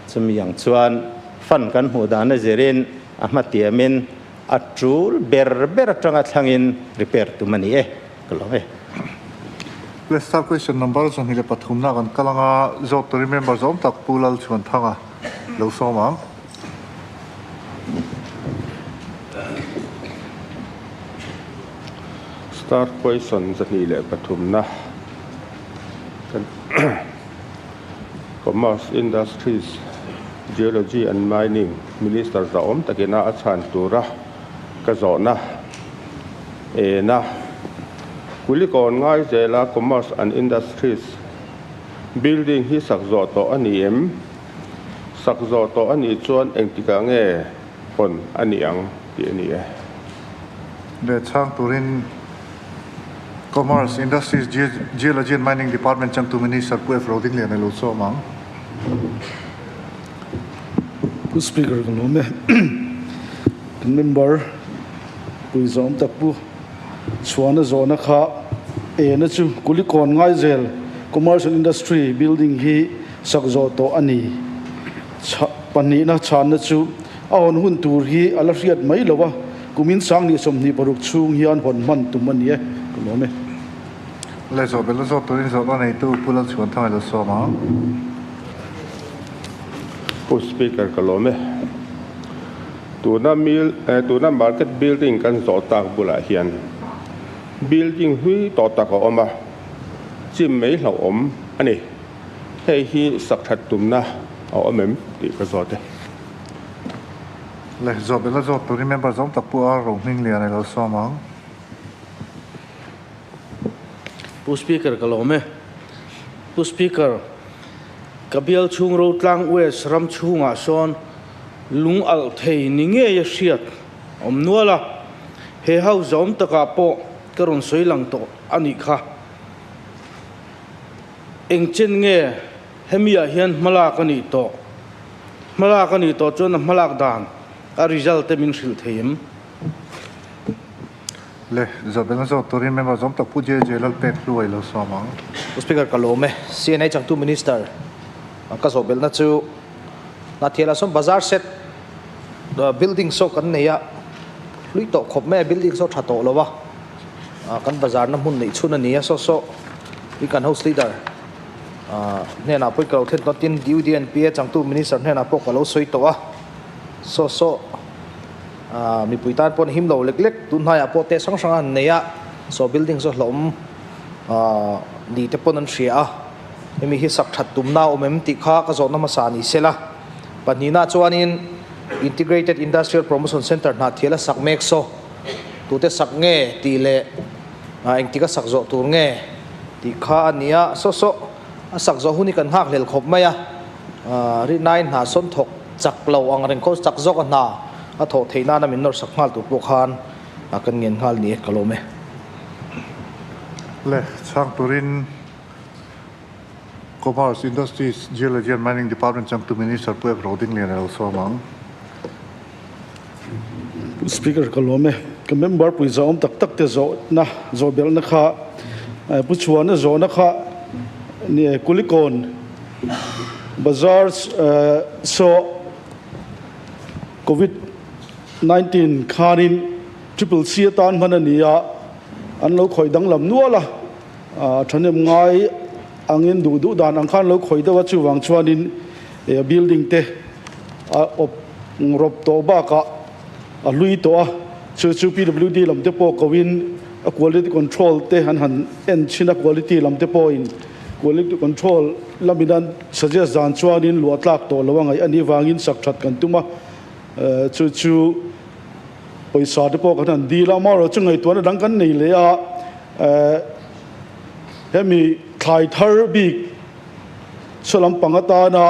Chumi ang chuan fund kan hmuh dan a zirin a hmatiamin a tul ber ber atanga thlangin repair tum a ni e, ka lo e. Let's start question number 23 na kan kal anga zawt turin member zawm tak Pu Lalchhuanthanga lo sawm ang. Start question 23 na kan Commerce, Industries, Geology and Mining Minister zahawm takina a chhan tura ka zawhna ena Kulikawn ngai zela Commerce and Industries building hi sak zawh tawh a ni em? Sak zawh tawh a nih chuan engtikah nge hawn a nih ang tih a ni e. Leh chhang turin Commerce, Industries, Geology and Mining Department changtu Minister Pu F. Rodinglian a lo sawm ang. Pu Speaker ka lawm e. Kan member pui zawm tak Pu Chhuana zawhna kha ena chu Kulikawn Ngaizel Commercial Industry Building hi sak zawh tawh a ni. Pahnihna chhanna chu a hawn hun tur hi a la hriat mai lo a, kumin sang 26 chhung hian hawn hman tum a ni e, ka lawm e. Le zawh belh zawt turin zawhna neitu Pu Lalchhuanthanga lo sawm ang. Pu Speaker ka lawm e. Tuna mil tuna market building kan zawh tak bulah hian building hlui tawh tak a awm a, chim mai hlauhawm a ni. Hei hi sak that tumna a awm em tih ka zawt e. Le zawh belh a zawt turin member zawng tak pawh a rohming lian a lo sawm ang. Pu Speaker ka lawm e. Pu Speaker, ka bial chhung Rotlang West ram chhungah sawn lung alh thei ni ngei a hriat. Awm nual a, he house zawm takah pawh ka rawn sawi lang tawh a nih kha. Eng chen nge hemi ah hian hmalak a nih tawh? Hmalak a nih tawh chuan a hmalak dan a result te min hrilh thei em? Le, Zawhbelna zawt turin member zawm tak Pu JJ Lalpek Hluai lo sawm ang. Pu Speaker ka lawm e. CNA changtu Minister ka zawhbelna chu Hnathialah sawn bazar set building saw kan nei a, hlui tawh khawp mai a, building saw tha tawh lo a, kan bazar na hmun neih chhun a ni a, saw saw i kan house leader hnenah pawh i ka lo thlen tawh a, tin UDNPA changtu minister hnenah pawh ka lo sawi tawh a, saw saw mipui tan pawh an him lo lek lek, tun hnaiah pawh test hrang hrang a han nei a, saw building saw hlauhawm ni te pawn an hria a, hemi hi sak that tumna a awm em tih kha ka zawhna hmasa ni se la. Pahnihna chuanin Integrated Industrial Promotion Centre hna thial a sak mek saw, tute sak nge tih leh engtik a sak zawh tur nge tih kha a ni a, saw saw a sak zawh hun hi kan nghak hlel khawp mai a, rihnain hna sawn thawk chak lo ang reng khaw chak zawk a hna a thawh theih nana min nawr sak nghal tur pawh khan kan ngen nghal ni e, ka lawm e. Le, chhang turin. Commerce, Industries, Geology and Mining Department changtu Minister Pu Ep Rodinglian a lo sawm ang. Speaker ka lawm e. Ka member pui zahawm tak tak te zawhna, zawhbelhna kha Pu Chhuana zawhna kha ni e Kulikawn Bazar saw Covid 19 khanin Triple C atan hman a ni a, an lo khawih danglam nual a. Thahnem ngai angin duh duh dan ang khan lo khawih deuh a, chuvang chuanin building te a awp rawp tawh bakah a hlui tawh a, chu chu PWD lam te pawh koin a quality control te an han en thin a, quality lam te pawhin quality control lamin an suggest dan chuanin luah tlak tawh lo a ngaih a nih vangin sak that kan tum a, chu chu Pawisa te pawh kan han dil a, amaherawhchu ngaihtuahna dang kan nei leh a, hemi thlai thar bik saw lampang atana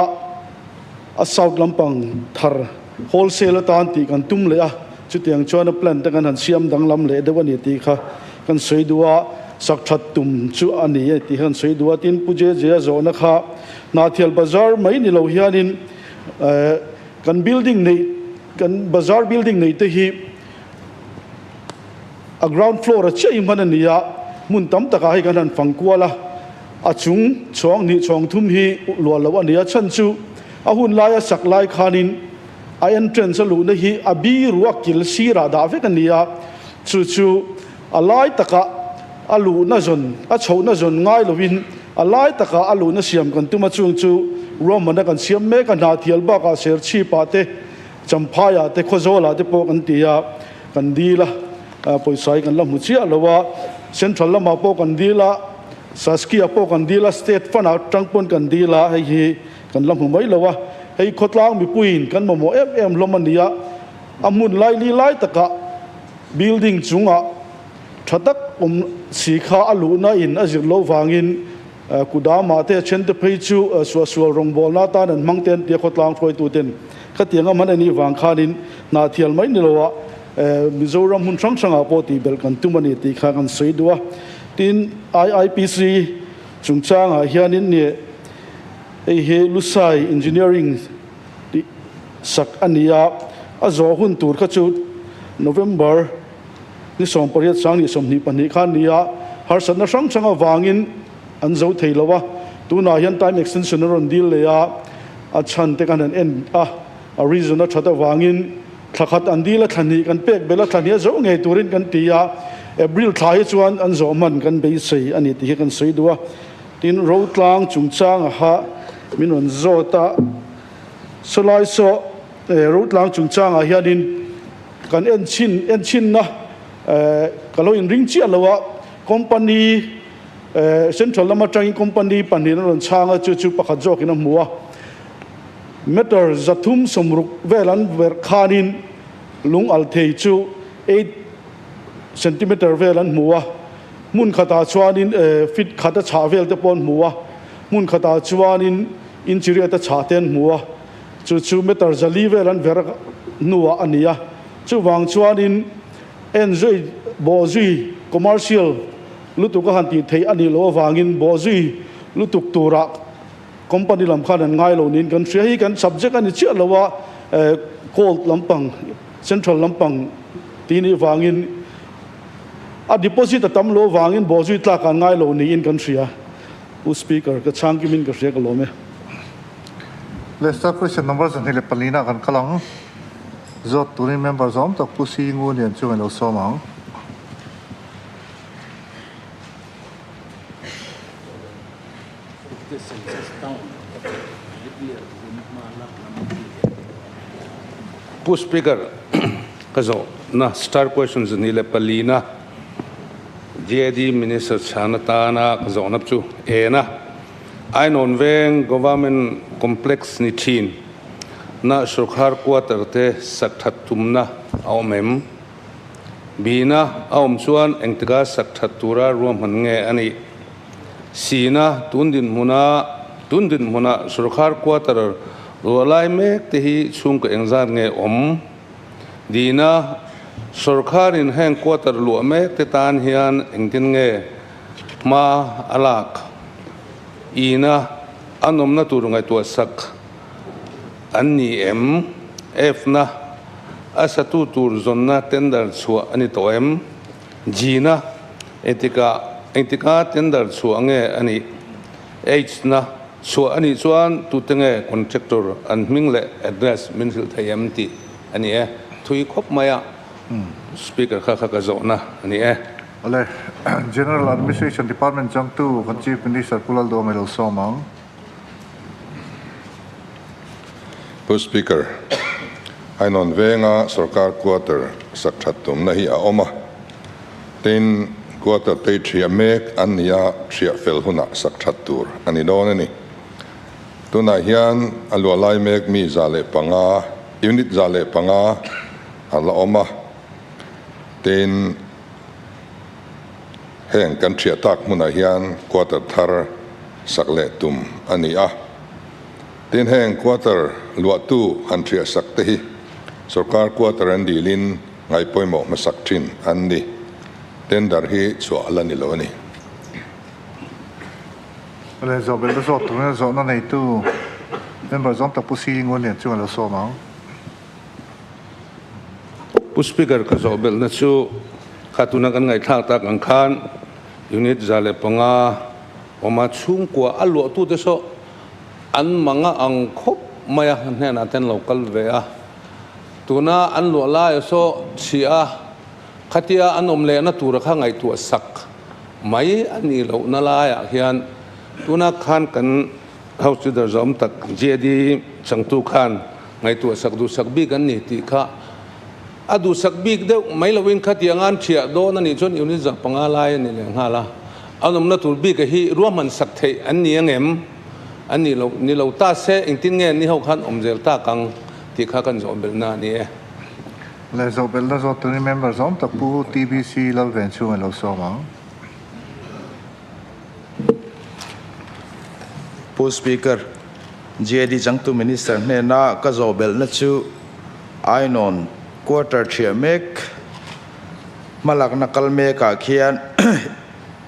a south lampang thar wholesale atan tih kan tum leh a, chutiang chuan a plan te kan han siam danglam leh deuh a ni tih kha kan sawi duh a, sak that tum chu a ni e tih kha kan sawi duh a, tin Pu JJ a zawhna kha Hnahthial bazar mai ni lo hianin kan building neih Kan bazar building nei te hi a ground floor a chiah hi hman a ni a, hmun tam takah hei kan han fang kual a, a chung chhawng hnih chhawng thum hi luah loh a ni a, chhan chu a hun laia sak lai khanin a entrance a luhna hi a bi ruak kil sirah dah vek a ni a, chu chu a lai takah a luhna zawn a chhohna zawn ngai lovin a lai takah a luhna siam kan tum a, chung chu ruahmanna kan siam mek a, Hnahthial bakah Serchhipah te Champhaiah te Khawzawlah te pawh kan ti a, kan dil a, pawisa hi kan la hmu chiah lo a, Central lamah pawh kan dil a, Saskia pawh kan dil a, State Fund ah tang pawn kan dil a, hei hi kan la hmu mai lo a, hei khawtlang mipuiin kan mamawh em em hlawm a ni a, a hmun laili lai takah building chungah tha tak awm si kha a luhna in a zir loh vangin Kudama te a then te phei chu suahsual rawngbawlna atan an hmang te an tia khawtlang hruaituten khatiang a hman a nih vang khanin hnahthial mai ni loah Mizoram hmun hrang hrangah pawh tihbelh kan tum a ni tih kha kan sawi duh a. Tin, IIPC chungchangah hianin nih hei hi Lusai Engineering tih sak a ni a, a zawh hun tur kha chu November Ni 18 sang ni 22 khan ni a, harsatna hrang hrang avangin an zo thei lo a, tunah hian time extension a rawn deal leh a, a chhan te kan han en a, a reason a that avangin thla khat an deal a, thla hnih kan pek belh a, thla hnih a zo ngei turin kan ti a, April thla hi chuan an zawh hman kan beisei a ni tih hi kan sawi duh a, tin Rotlang chungchang aha min rawn zawt a, sawlai saw Rotlang chungchangah hianin. Kan en chhin en chhinna ka lo inring chiah lo a, company central lam atangin company pahnihin a rawn chhang a, chu chu pakhat zawkin a hmu a. Meter 360 vel an verh khanin lung al thei chu eight centimeter vel an hmu a, hmun khatah chuanin feet khat a chhah vel te pawh an hmu a, hmun khatah chuanin inch riat a chhah te an hmu a. Chu chu meter 400 vel an ver hnuah a ni a, Chuvang chuanin en zui, bawh zui, commercial lutuk a han tih theih a nih loh avangin bawh zui lutuk turah company lam khan an ngai lo niin kan hria. Hei kan subject a ni chiah lo a, gold lampang, central lampang tih nih vangin a deposit a tam loh avangin bawh zui tlak an ngai lo niin kan hria. Pu Speaker, ka chhang kimin ka hria ka lawm e. Lester question number 24 nah kan kal ang. Zawt turin member zawm tak Pu Si Ngu Lian chu ngailo sawm ang. Pu Speaker, ka zawh na star question 24 na GAD Minister chhan atana ka zawhna chu en a. Ainawn veng Government Complex ni thin na Sorkar Quarter te sak that tumna a awm em? Bina a awm chuan engtika sak that tura ruahman nge a nih? Sina tun dinhmuna tun dinhmuna Sorkar Quarter ruah lai mek te hi chhungkaw engzat nge awm? Dina Sorkarin heng quarter luah mek te tan hian engtin nge hma a lak? Ina a nawmna tur ngaihtuah sak an ni em? F-na a satu tur zawnna tender chhuah a ni tawh em? G-na engtikah engtika tender chhuah nge a nih? H-na chhuah a nih chuan tute nge contractor an hming leh address min hrilh thei em tih a ni e. Thui khawp mai a Speaker kha kha ka zawhna a ni e. Awle, General Administration Department changtu kan Chief Minister Pu Lalduhawm ilo sawm ang. Pu Speaker, Ainawn venga sorkar quarter sak that tumna hi a awm a, tin quarter tei thiah mek an ni a, thiah fel hunah sak that tur a ni dawn a ni. Tunah hian a luah lai mek mi 105, unit 105 a la awm a, tin heng kan thiah tak hmunah hian quarter thar sak leh tum a ni a. Tin heng quarter luahtu han thiah sak te hi sorkar quarter an dilin ngaihpawimawh hmasak thin an ni. Tender hi chhuah a la ni lo a ni. Awle, zawhbelhna zawt turin zawhna neitu member zawm tak Pu Si Ngun Lian chu a lo sawm ang. Pu Speaker, ka zawh belhna chu kha tuna kan ngaihthlak tak ang khan unit 105 awma chhungkua a luahtute saw an manga ang khawp mai a, hnenah te an lo kal ve a. Tuna an luah laia saw chhia a, khatia an awm lehna tura kha ngaihtuah sak mai a nih lohna laiah hian tuna khan kan House Leader zawm tak JD changtu khan ngaihtuah sak duhsak bik an ni tih kha a duhsak bik deuh mai loin khatiang an thiah dawn a nih chuan unit 500 lai a ni leh nghal a, an awmna tur bik a hi ruahman sak theih an ni ang em? An nih loh ni lo ta se engtin nge ni ho khan awm zel tak ang tih kha kan zawh belhna a ni e. Leh zawh belhna zawt turin member zawm tak Pu TBC Lalvenchhunga lo sawm ang. Pu Speaker, GAD changtu Minister hnena ka zawh belhna chu Ainawn quarter thiah mek hmalakna kal mekah khian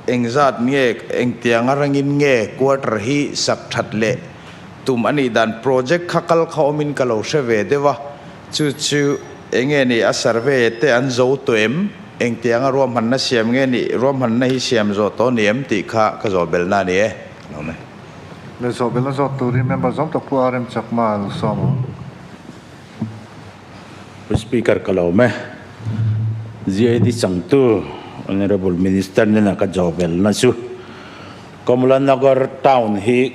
engzat nge engtianga rangin nge quarter hi sak that leh tum a nih dan project kha kal kha awmin ka lo hre ve deuh a, chu chu enge ni a survey te an zo tawh em? Engtianga ruahmanna siam nge nih, ruahmanna hi siam zawh tawh ni em tih kha ka zawh belhna a ni e. Lo mai. Le zawh belhna zawt turin member zawm tak Pu RM Chakma a lo sawm ang. Pu Speaker ka lo me. GAD changtu Honorable Minister nena ka zawh belhna chu Kamla Nagar town hi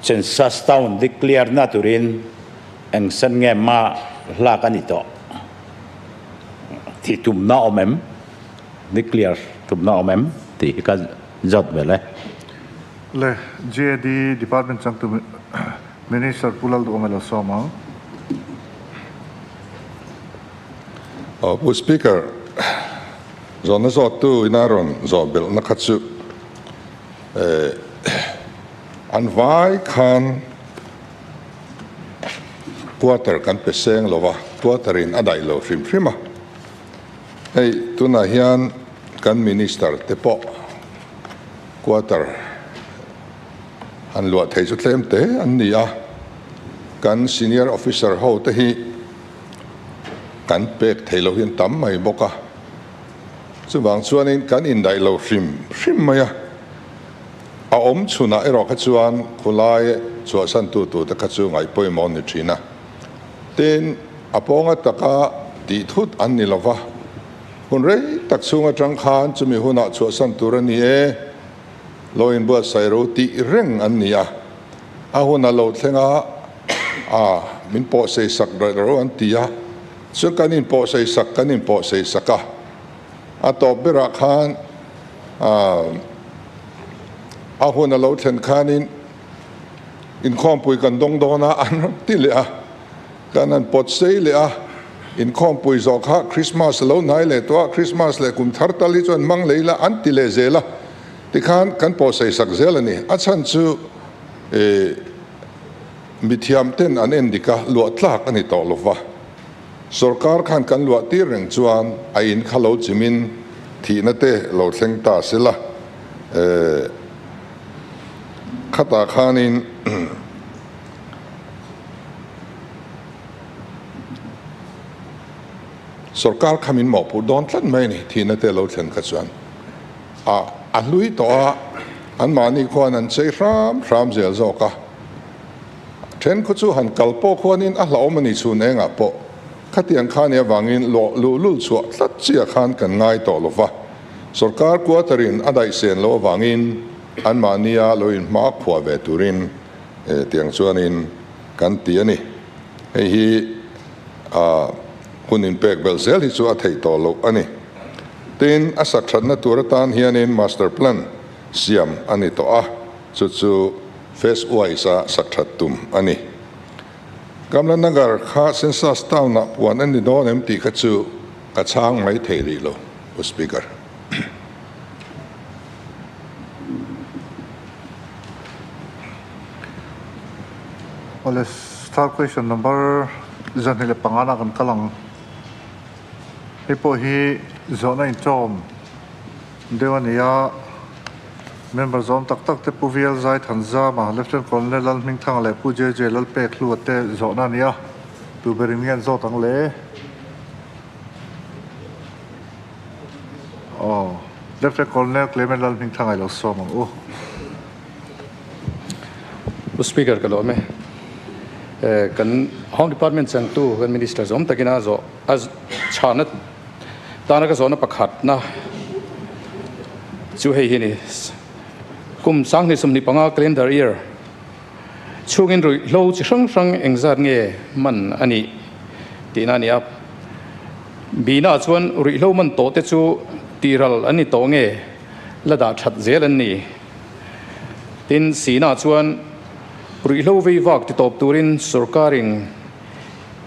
Census town declare na turin eng san nge ma hlak a ni tawh. Tih tumna awm em? Declare tumna awm em? Tih hi ka zawt vel e. Le, GAD Department changtu Minister Pu Lalduhawm alo sawm ang. Aw Pu Speaker, zawhna zawttu ina rawn zawh belhna kha chu an vai khan Quarter kan pe seng lo va, quarter in a daih lo hrim hrim a. Hei tunah hian kan Minister te pawh quarter han luah thei chu tlem te an ni a, kan senior officer ho te hi kan pek thei lo hian tam mai bawk a, chuvang chuanin kan indaih lo hrim hrim mai a, a awm chhunah erawh kha chuan khulai chhuahsan tu tur te kha chu ngaih pawimawh an ni thin a. Tin, a pawnga taka tih thut an ni lova, hun rei tak chhung atang khan chumi hunah chhuahsan tur a ni e, lo inbuatsaih ro tih reng an ni a, a hun a lo thleng a, a min pawhsei sak reh ro an ti a, chu kan inpawhsei sak kan inpawhsei sak a, a tawp berah khan a hun a lo thlen khanin, Inkhawmpui kan dawng dawn a, an rawn ti leh a, kan han pawt sei leh a, inkhawmpui zawh kha Christmas a lo hnai leh tawh a, Christmas leh kum thar tal hi chuan hmang leh ila an ti leh zel a, tikhan kan pawhsei sak zel a ni. A chhan chu eh mithiam ten an en dik a, luah tlak a ni tawh lo va, sorkar khan kan luah tir reng chuan a in kha lo chimin thihna te lo thleng ta sela eh. Khatah khanin sorkar kha min mawhpurh dawn tlat mai a ni, thihna te lo thlen kha chuan a a hlui tawh a, anmahni khuan an chei hram hram zel zawk a, then khu chu han kal pawh khuanin a hlauhawm a ni chhun engah pawh khatiang kha nia vangin luah luhlul chhuah tlat chiah khan kan ngai tawh lo va. Sorkar quarter-in a daihsen loh avangin anmahnia lo inhma khuah ve turin tiang chuanin kan ti a ni. Hei hi hun inpek belh zel hi chu a theih tawh loh a ni. Tin, a sak thatna tur atan hianin master plan siam a ni tawh a, chu chu phase wise-a sak that tum a ni. Kamlanagar kha census town-ah puan a ni dawn em tih kha chu ka chhang mai thei rih lo. Pu Speaker. Awle, third question number 25 na kan kal ang. Hei pawh hi zawhna inṭawm deuh a ni a, member zawm tak tak te Pu VL Zaithanzama, Lieutenant Colonel Lalhmingthanga leh Pu JJ Lalpekhlua te zawhna a ni a, tu berin nge an zawt ang le? Aw, Lieutenant Colonel Clement Lalhmingthanga i lo sawm ang u. Pu Speaker ka lawm e. Kan Home Department changtu kan Minister zawm takin a zawh a chhahna tana ka zawhna pakhatna chu hei hi a ni. Kum 2025 calendar year chhungin ruihhlo chi hrang hrang engzat nge man a nih tihna a ni a. Bina chuan ruihhlo man tawh te chu tihral an ni tawh nge la dah that zel an ni. Tin, Sina chuan ruihhlo vei vak ti tawp turin sorkarin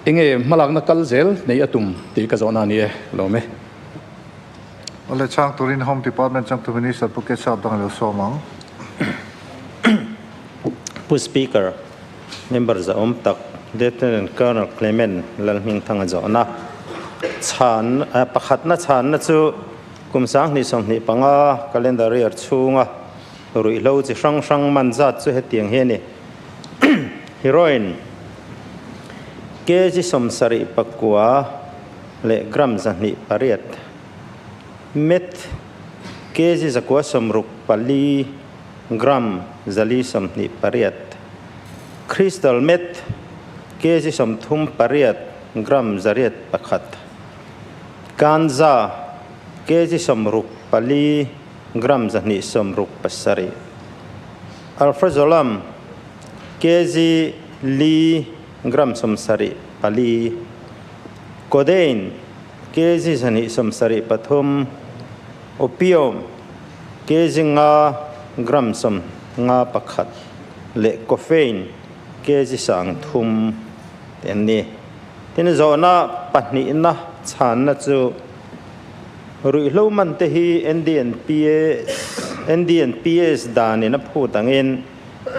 enge hmalakna kal zel nei a tum tih ka zawhna a ni e, lawm e. Awle chhang turin Home Department changtu Minister Pu Keshav dang lo sawm ang. Pu Speaker, member zahawm tak Lieutenant Colonel Clement Lalhmingthanga zawhna chhan pakhatna chhanna chu kum 2025 calendar year chhunga ruihhlo chi hrang hrang man zat chu hetiang hi a ni. Heroin kg 79 leh gram 108, meth kg 164, gram 428, crystal meth kg 38, gram 101, ganja kg 64, gram 267, alprazolam kg 4, gram 74, codeine kg 273, opium kg 5, gram 51 leh caffeine kg 30 te an ni. Tin zawhna pahnihna chhanna chu ruihhlo man te hi NDNPS danin a phut angin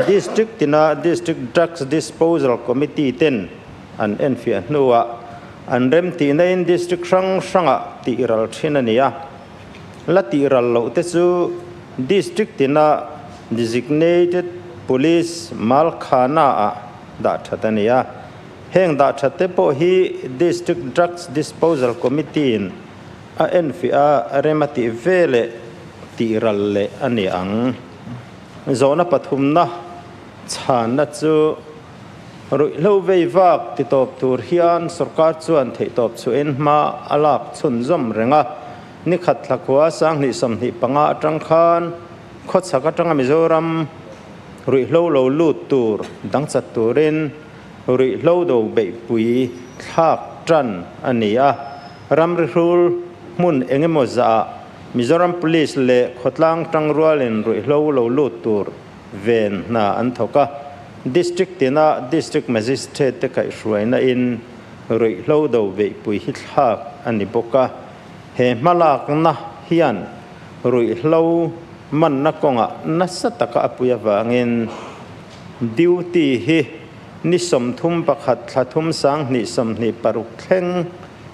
District tina District Drugs Disposal Committee ten an enfiah hnuah An remtihna in district hrang hrangah tih ral thin a ni a. La tih ral loh te chu district tina designated police malkhana ah dah that a ni a. Heng dah that te pawh hi District Drugs Disposal Committee in a enfiah a rem a tih ve leh tih ral leh a ni ang. Zawhna pathumna chhanna chu ruihhlo vei vak ti tawp tur hian sorkar chuan theihtawp chhuahin hma a lak chhunzawm reng a. Ni khat thla khua sanghnih 25 atang khan khawchhak atanga Mizoram ruihhlo lo lut tur dangchat turin ruihhlo do beihpui thlak tan a ni a. Ramri hrul hmun engemaw zah Mizoram Police leh khawtlang tangrualin ruihhlo lo lut tur ven hna an thawk a. District tina District Magistrate te kaihhruaina in ruihhlo do beihpui hi thlak a ni bawk a. He hmalakna hian ruihhlo manna kawngah nasa taka a pui avangin duty hi ni 31 thla thum 2026 thleng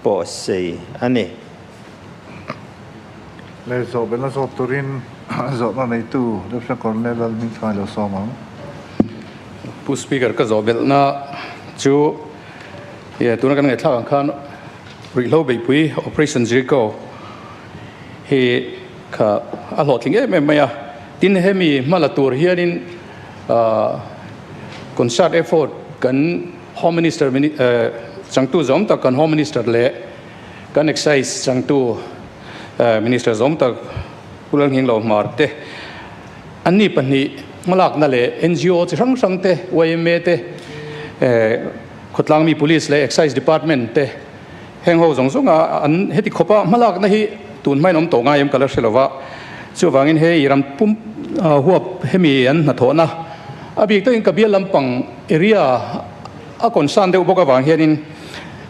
pawh sei a ni. Le zawh belna zawt turin zawhna neitu Lieutenant Colonel Lalhmingthangai lo sawm ang. Pu Speaker ka zawh belna chu tuna kan ngaihthlak ang khan ruihhlo beihpui Operation Jericho hi kha a hlawhtling em em mai a. Tin hemi hmala tur hianin concert effort kan Home Minister changtu zawm tak kan Home Minister leh kan Excise changtu Minister zawm tak Pu Lalnghinglo Hmar te an ni pahnih hmalakna leh NGO chi hrang hrang te YMA te khawtlang mi Police leh Excise Department te heng ho zawng zawnga an heti khawpa hmalakna hi tun hmain awm tawh ngai em ka la hre lova. Chuvangin hei ram pum huap hemi an hnathawhna a bik takin ka bial lampang area a concern deuh bawk avang hianin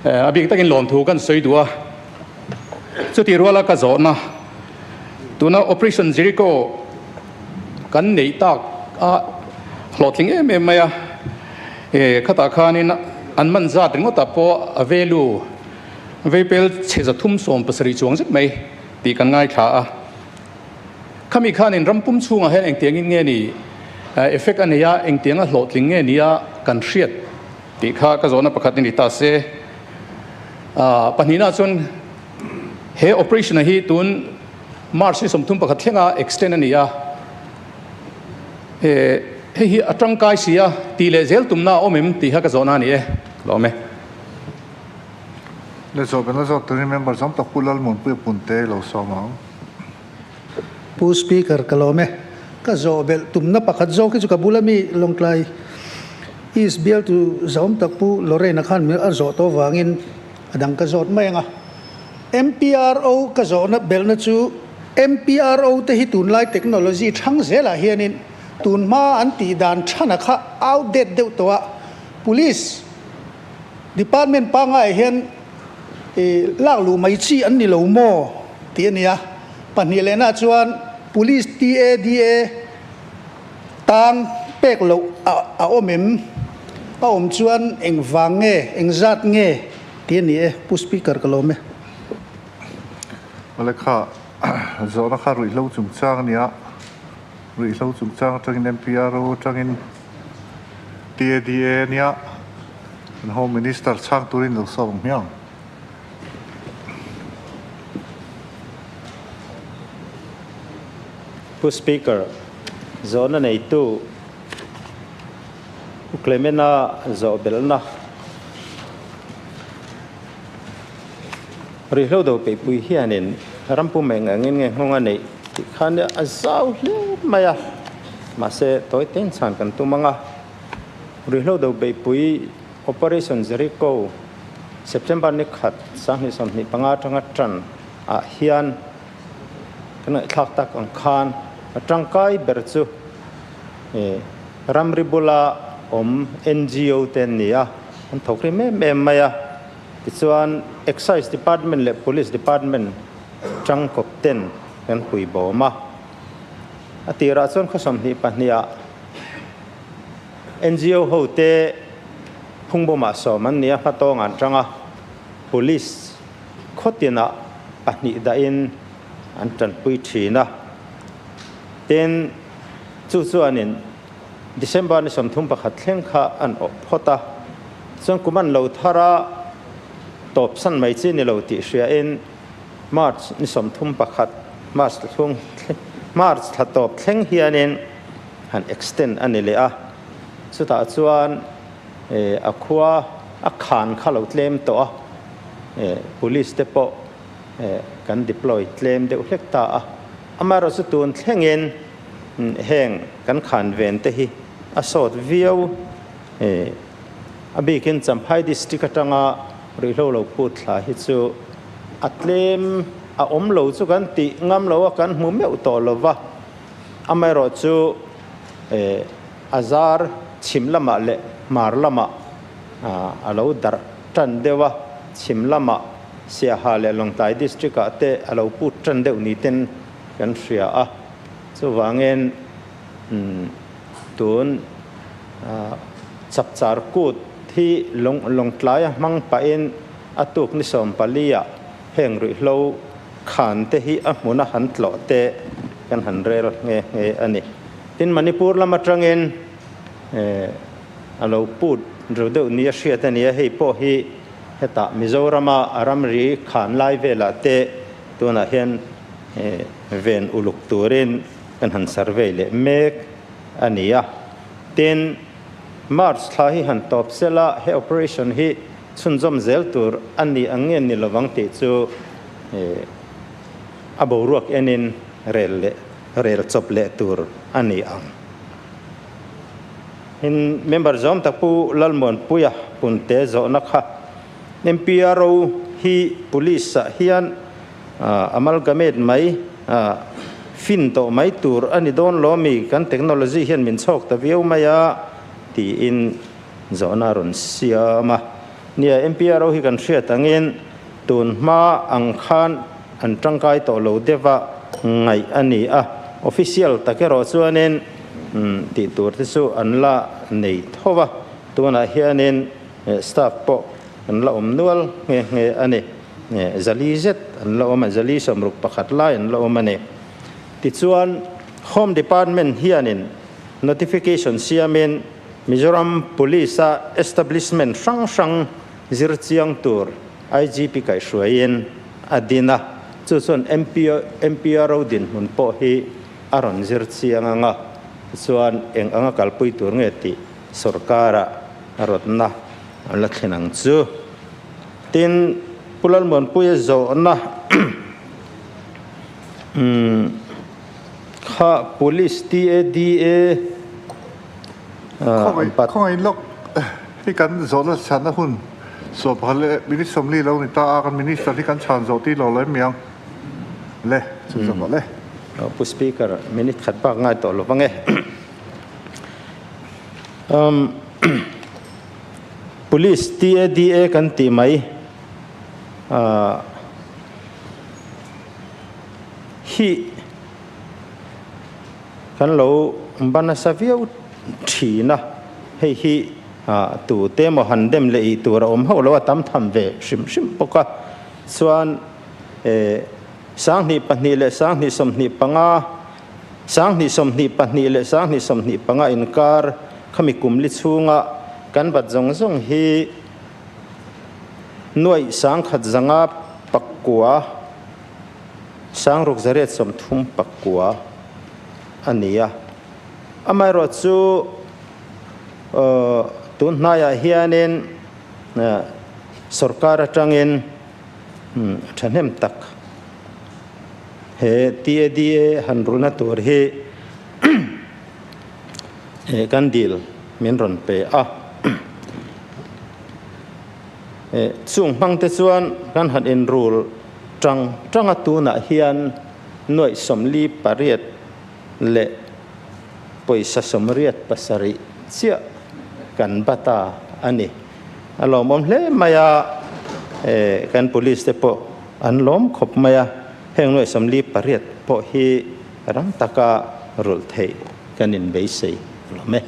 a bik takin lawmthu kan sawi duh a. Chuti ruala ka zawhna tuna Operation Jericho kan neih tak a hlawhtling em em mai a. Khatah khanin an man zat ringawtah pawh a value veipel chhe 370 chuang zet mai tih kan ngaithla a. Khami khanin ram pum chhungah hian engtiangin nge ni effect a nei a, engtianga hlawhtling nge ni a kan hriat tih kha ka zawhna pakhat ni ta se. Pahnihna chuan he operation hi tun March ni 31 thlenga extend a ni a. Hei hi a tangkai si a tih leh zel tumna a awm em tih kha ka zawhna a ni e. Lawm e. Le zawh belna zawt turin member zawm tak Pu Lalmuanpuia Punte lo sawm ang. Pu Speaker ka lawm e. Ka zawh belh tumna pakhat zawk hi chu ka bula mi Lawngtlai East bialtu zawm tak Pu Lorraine-a khan mi a zawh tawh avangin a dang ka zawt mai ang a. MPRO ka zawhna belhna chu MPRO te hi tunlai technology thang zelah hianin tun hma an tih dan thana kha outdate deuh tawh a. Police Department pangai hian lak luh mai chi an ni lo maw tih a ni a. Pahnih lehna chuan Police TADA tang pek loh a awm em? A awm chuan eng vang nge, eng zat nge tih a ni e. Pu Speaker ka lawm e. Awle kha zawhna kha ruihhlo chungchang a ni a, ruihhlo chungchang atangin MPRO atangin TADA a nia, kan Home Minister chhang turin lo sawm ang hmiang. Pu Speaker, zawhna neitu Pu Clemena zawh belhna ruihhlo do peihpui hianin ram pum eng angin nge nghawng a neih tih khan a zau hle mai a. Mahse tawi ten chhan kan tum ang a. Ruihhlo do beihpui Operation Jericho September ni khat 2025 atanga tan ah hian kan ngaihthlak tak ang khan a tangkai ber chu ramri bula awm NGO te an ni a, an thawk rim em em mai a. Tichuan Excise Department leh Police Department tangkawp ten kan pui bawm a. A tirah chuan khaw 22 ah NGO ho te phungbawmah sawm an ni a, hmatawng an tang a. Police khawtinah pahnih dahin an tanpui thin a. Tin, chu chuanin December ni 31 thleng kha an awh phawt a. Chuan kum an lo thar a, tawpsan mai chi ni lo tih hriain March ni 31, March thla March thla tawp thleng hianin han extend a ni leh a. Chutah chuan a khua a khan kha lo tlem tawh a, police te pawh kan deploy tlem deuh hlek ta a. Amaherawhchu tun thlengin heng kan khan ven te hi a sawt viau. A bikin Champhai district atanga ruihhlo lo phut thla hi chu a tlem a awm lo chu kan tih ngam lo a, kan hmu meuh tawh lo va. Amaherawhchu a zar chhim lamah leh hmar lamah a lo darh tan deuh a, chhim lamah Siaha leh Lawngtlai district ah te a lo put tan deuh ni ten kan hria a. Chuvangin tun chapchar kut hi Lawngtlai a hmang pahin a tuk ni 14 ah heng ruihhlo khan te hi a hmuna han tlawh te kan han rel nghe nghe a ni. Tin, Manipur lam atangin a lo put ru deuh ni a hriat a ni a, hei pawh hi hetah Mizorama a ramri khan lai velah te tunah hian ven uluk turin kan han survey leh mek a ni a. Tin, March thla hi han tawp sela he operation hi chhunzawm zel tur a ni ang nge ni lovang tih chu a boruak enin rel leh rel chawp leh tur a ni ang. In member zawm tak Pu Lalmuanpuia Punte zawhna kha MPRO hi police ah hian amalgamate mai fin tawh mai tur a ni dawn lo mi kan technology hian min chhawk ta viau mai a tiin zawhna a rawn siam a. Nia, MPRO hi kan hriat angin tun hma ang khan an tangkai tawh lo deuh a ngaih a ni a. Official tak erawh chuanin tih tur te chu an la nei tho va, tunah hianin staff pawh an la awm nual nghe nghe a ni. Zali zet an la awm a, zali 61 lai an la awm a ni. Tichuan Home Department hianin notification siamin Mizoram Police a establishment hrang hrang zir chiang tur IGP kaihhruaiin a din a, chu chuan MPRO dinhmun pawh hi a rawn zir chiang anga, tichuan eng anga kalpui tur nge tih sorkara rawtna an la thlen ang chu. Tin, Pu Lalmuanpuia zawhna kha Police TADA Khawngaih lawk hi kan zawhna chhanna hun 11 leh minute 40 lo ni ta a, kan Minister hi kan chhan zawh tih lo lo em mi ang le, chu zawh le. Pu Speaker, minute khat bak ngai tawh lo vang e. Police TADA kan tih mai hi kan lo ba nasa viau thin a, hei hi tu te emaw han dem leh ih tur a awm hauh lo a, tam tham ve hrim hrim bawk a. Chuan 2002 leh 2025, 2022 leh 2025 inkar khami kum li chhunga kan bat zawng zawng hi nuaih 1509 6839 a ni a. Amaherawhchu tun hnaiah hianin sorkar atangin thahnem tak he TADA han rulna tur hi kan dil min rawn pe a. Chung hmang te chuan kan han inrul tang tanga tunah hian nuaih 48 leh pawisa 87 chiah kan bata a ni. A lawmawm hle mai a, kan police te pawh an lawm khawp mai a, heng nuaih 48 pawh hi rang taka rulh theih kan inbeisei lawm e.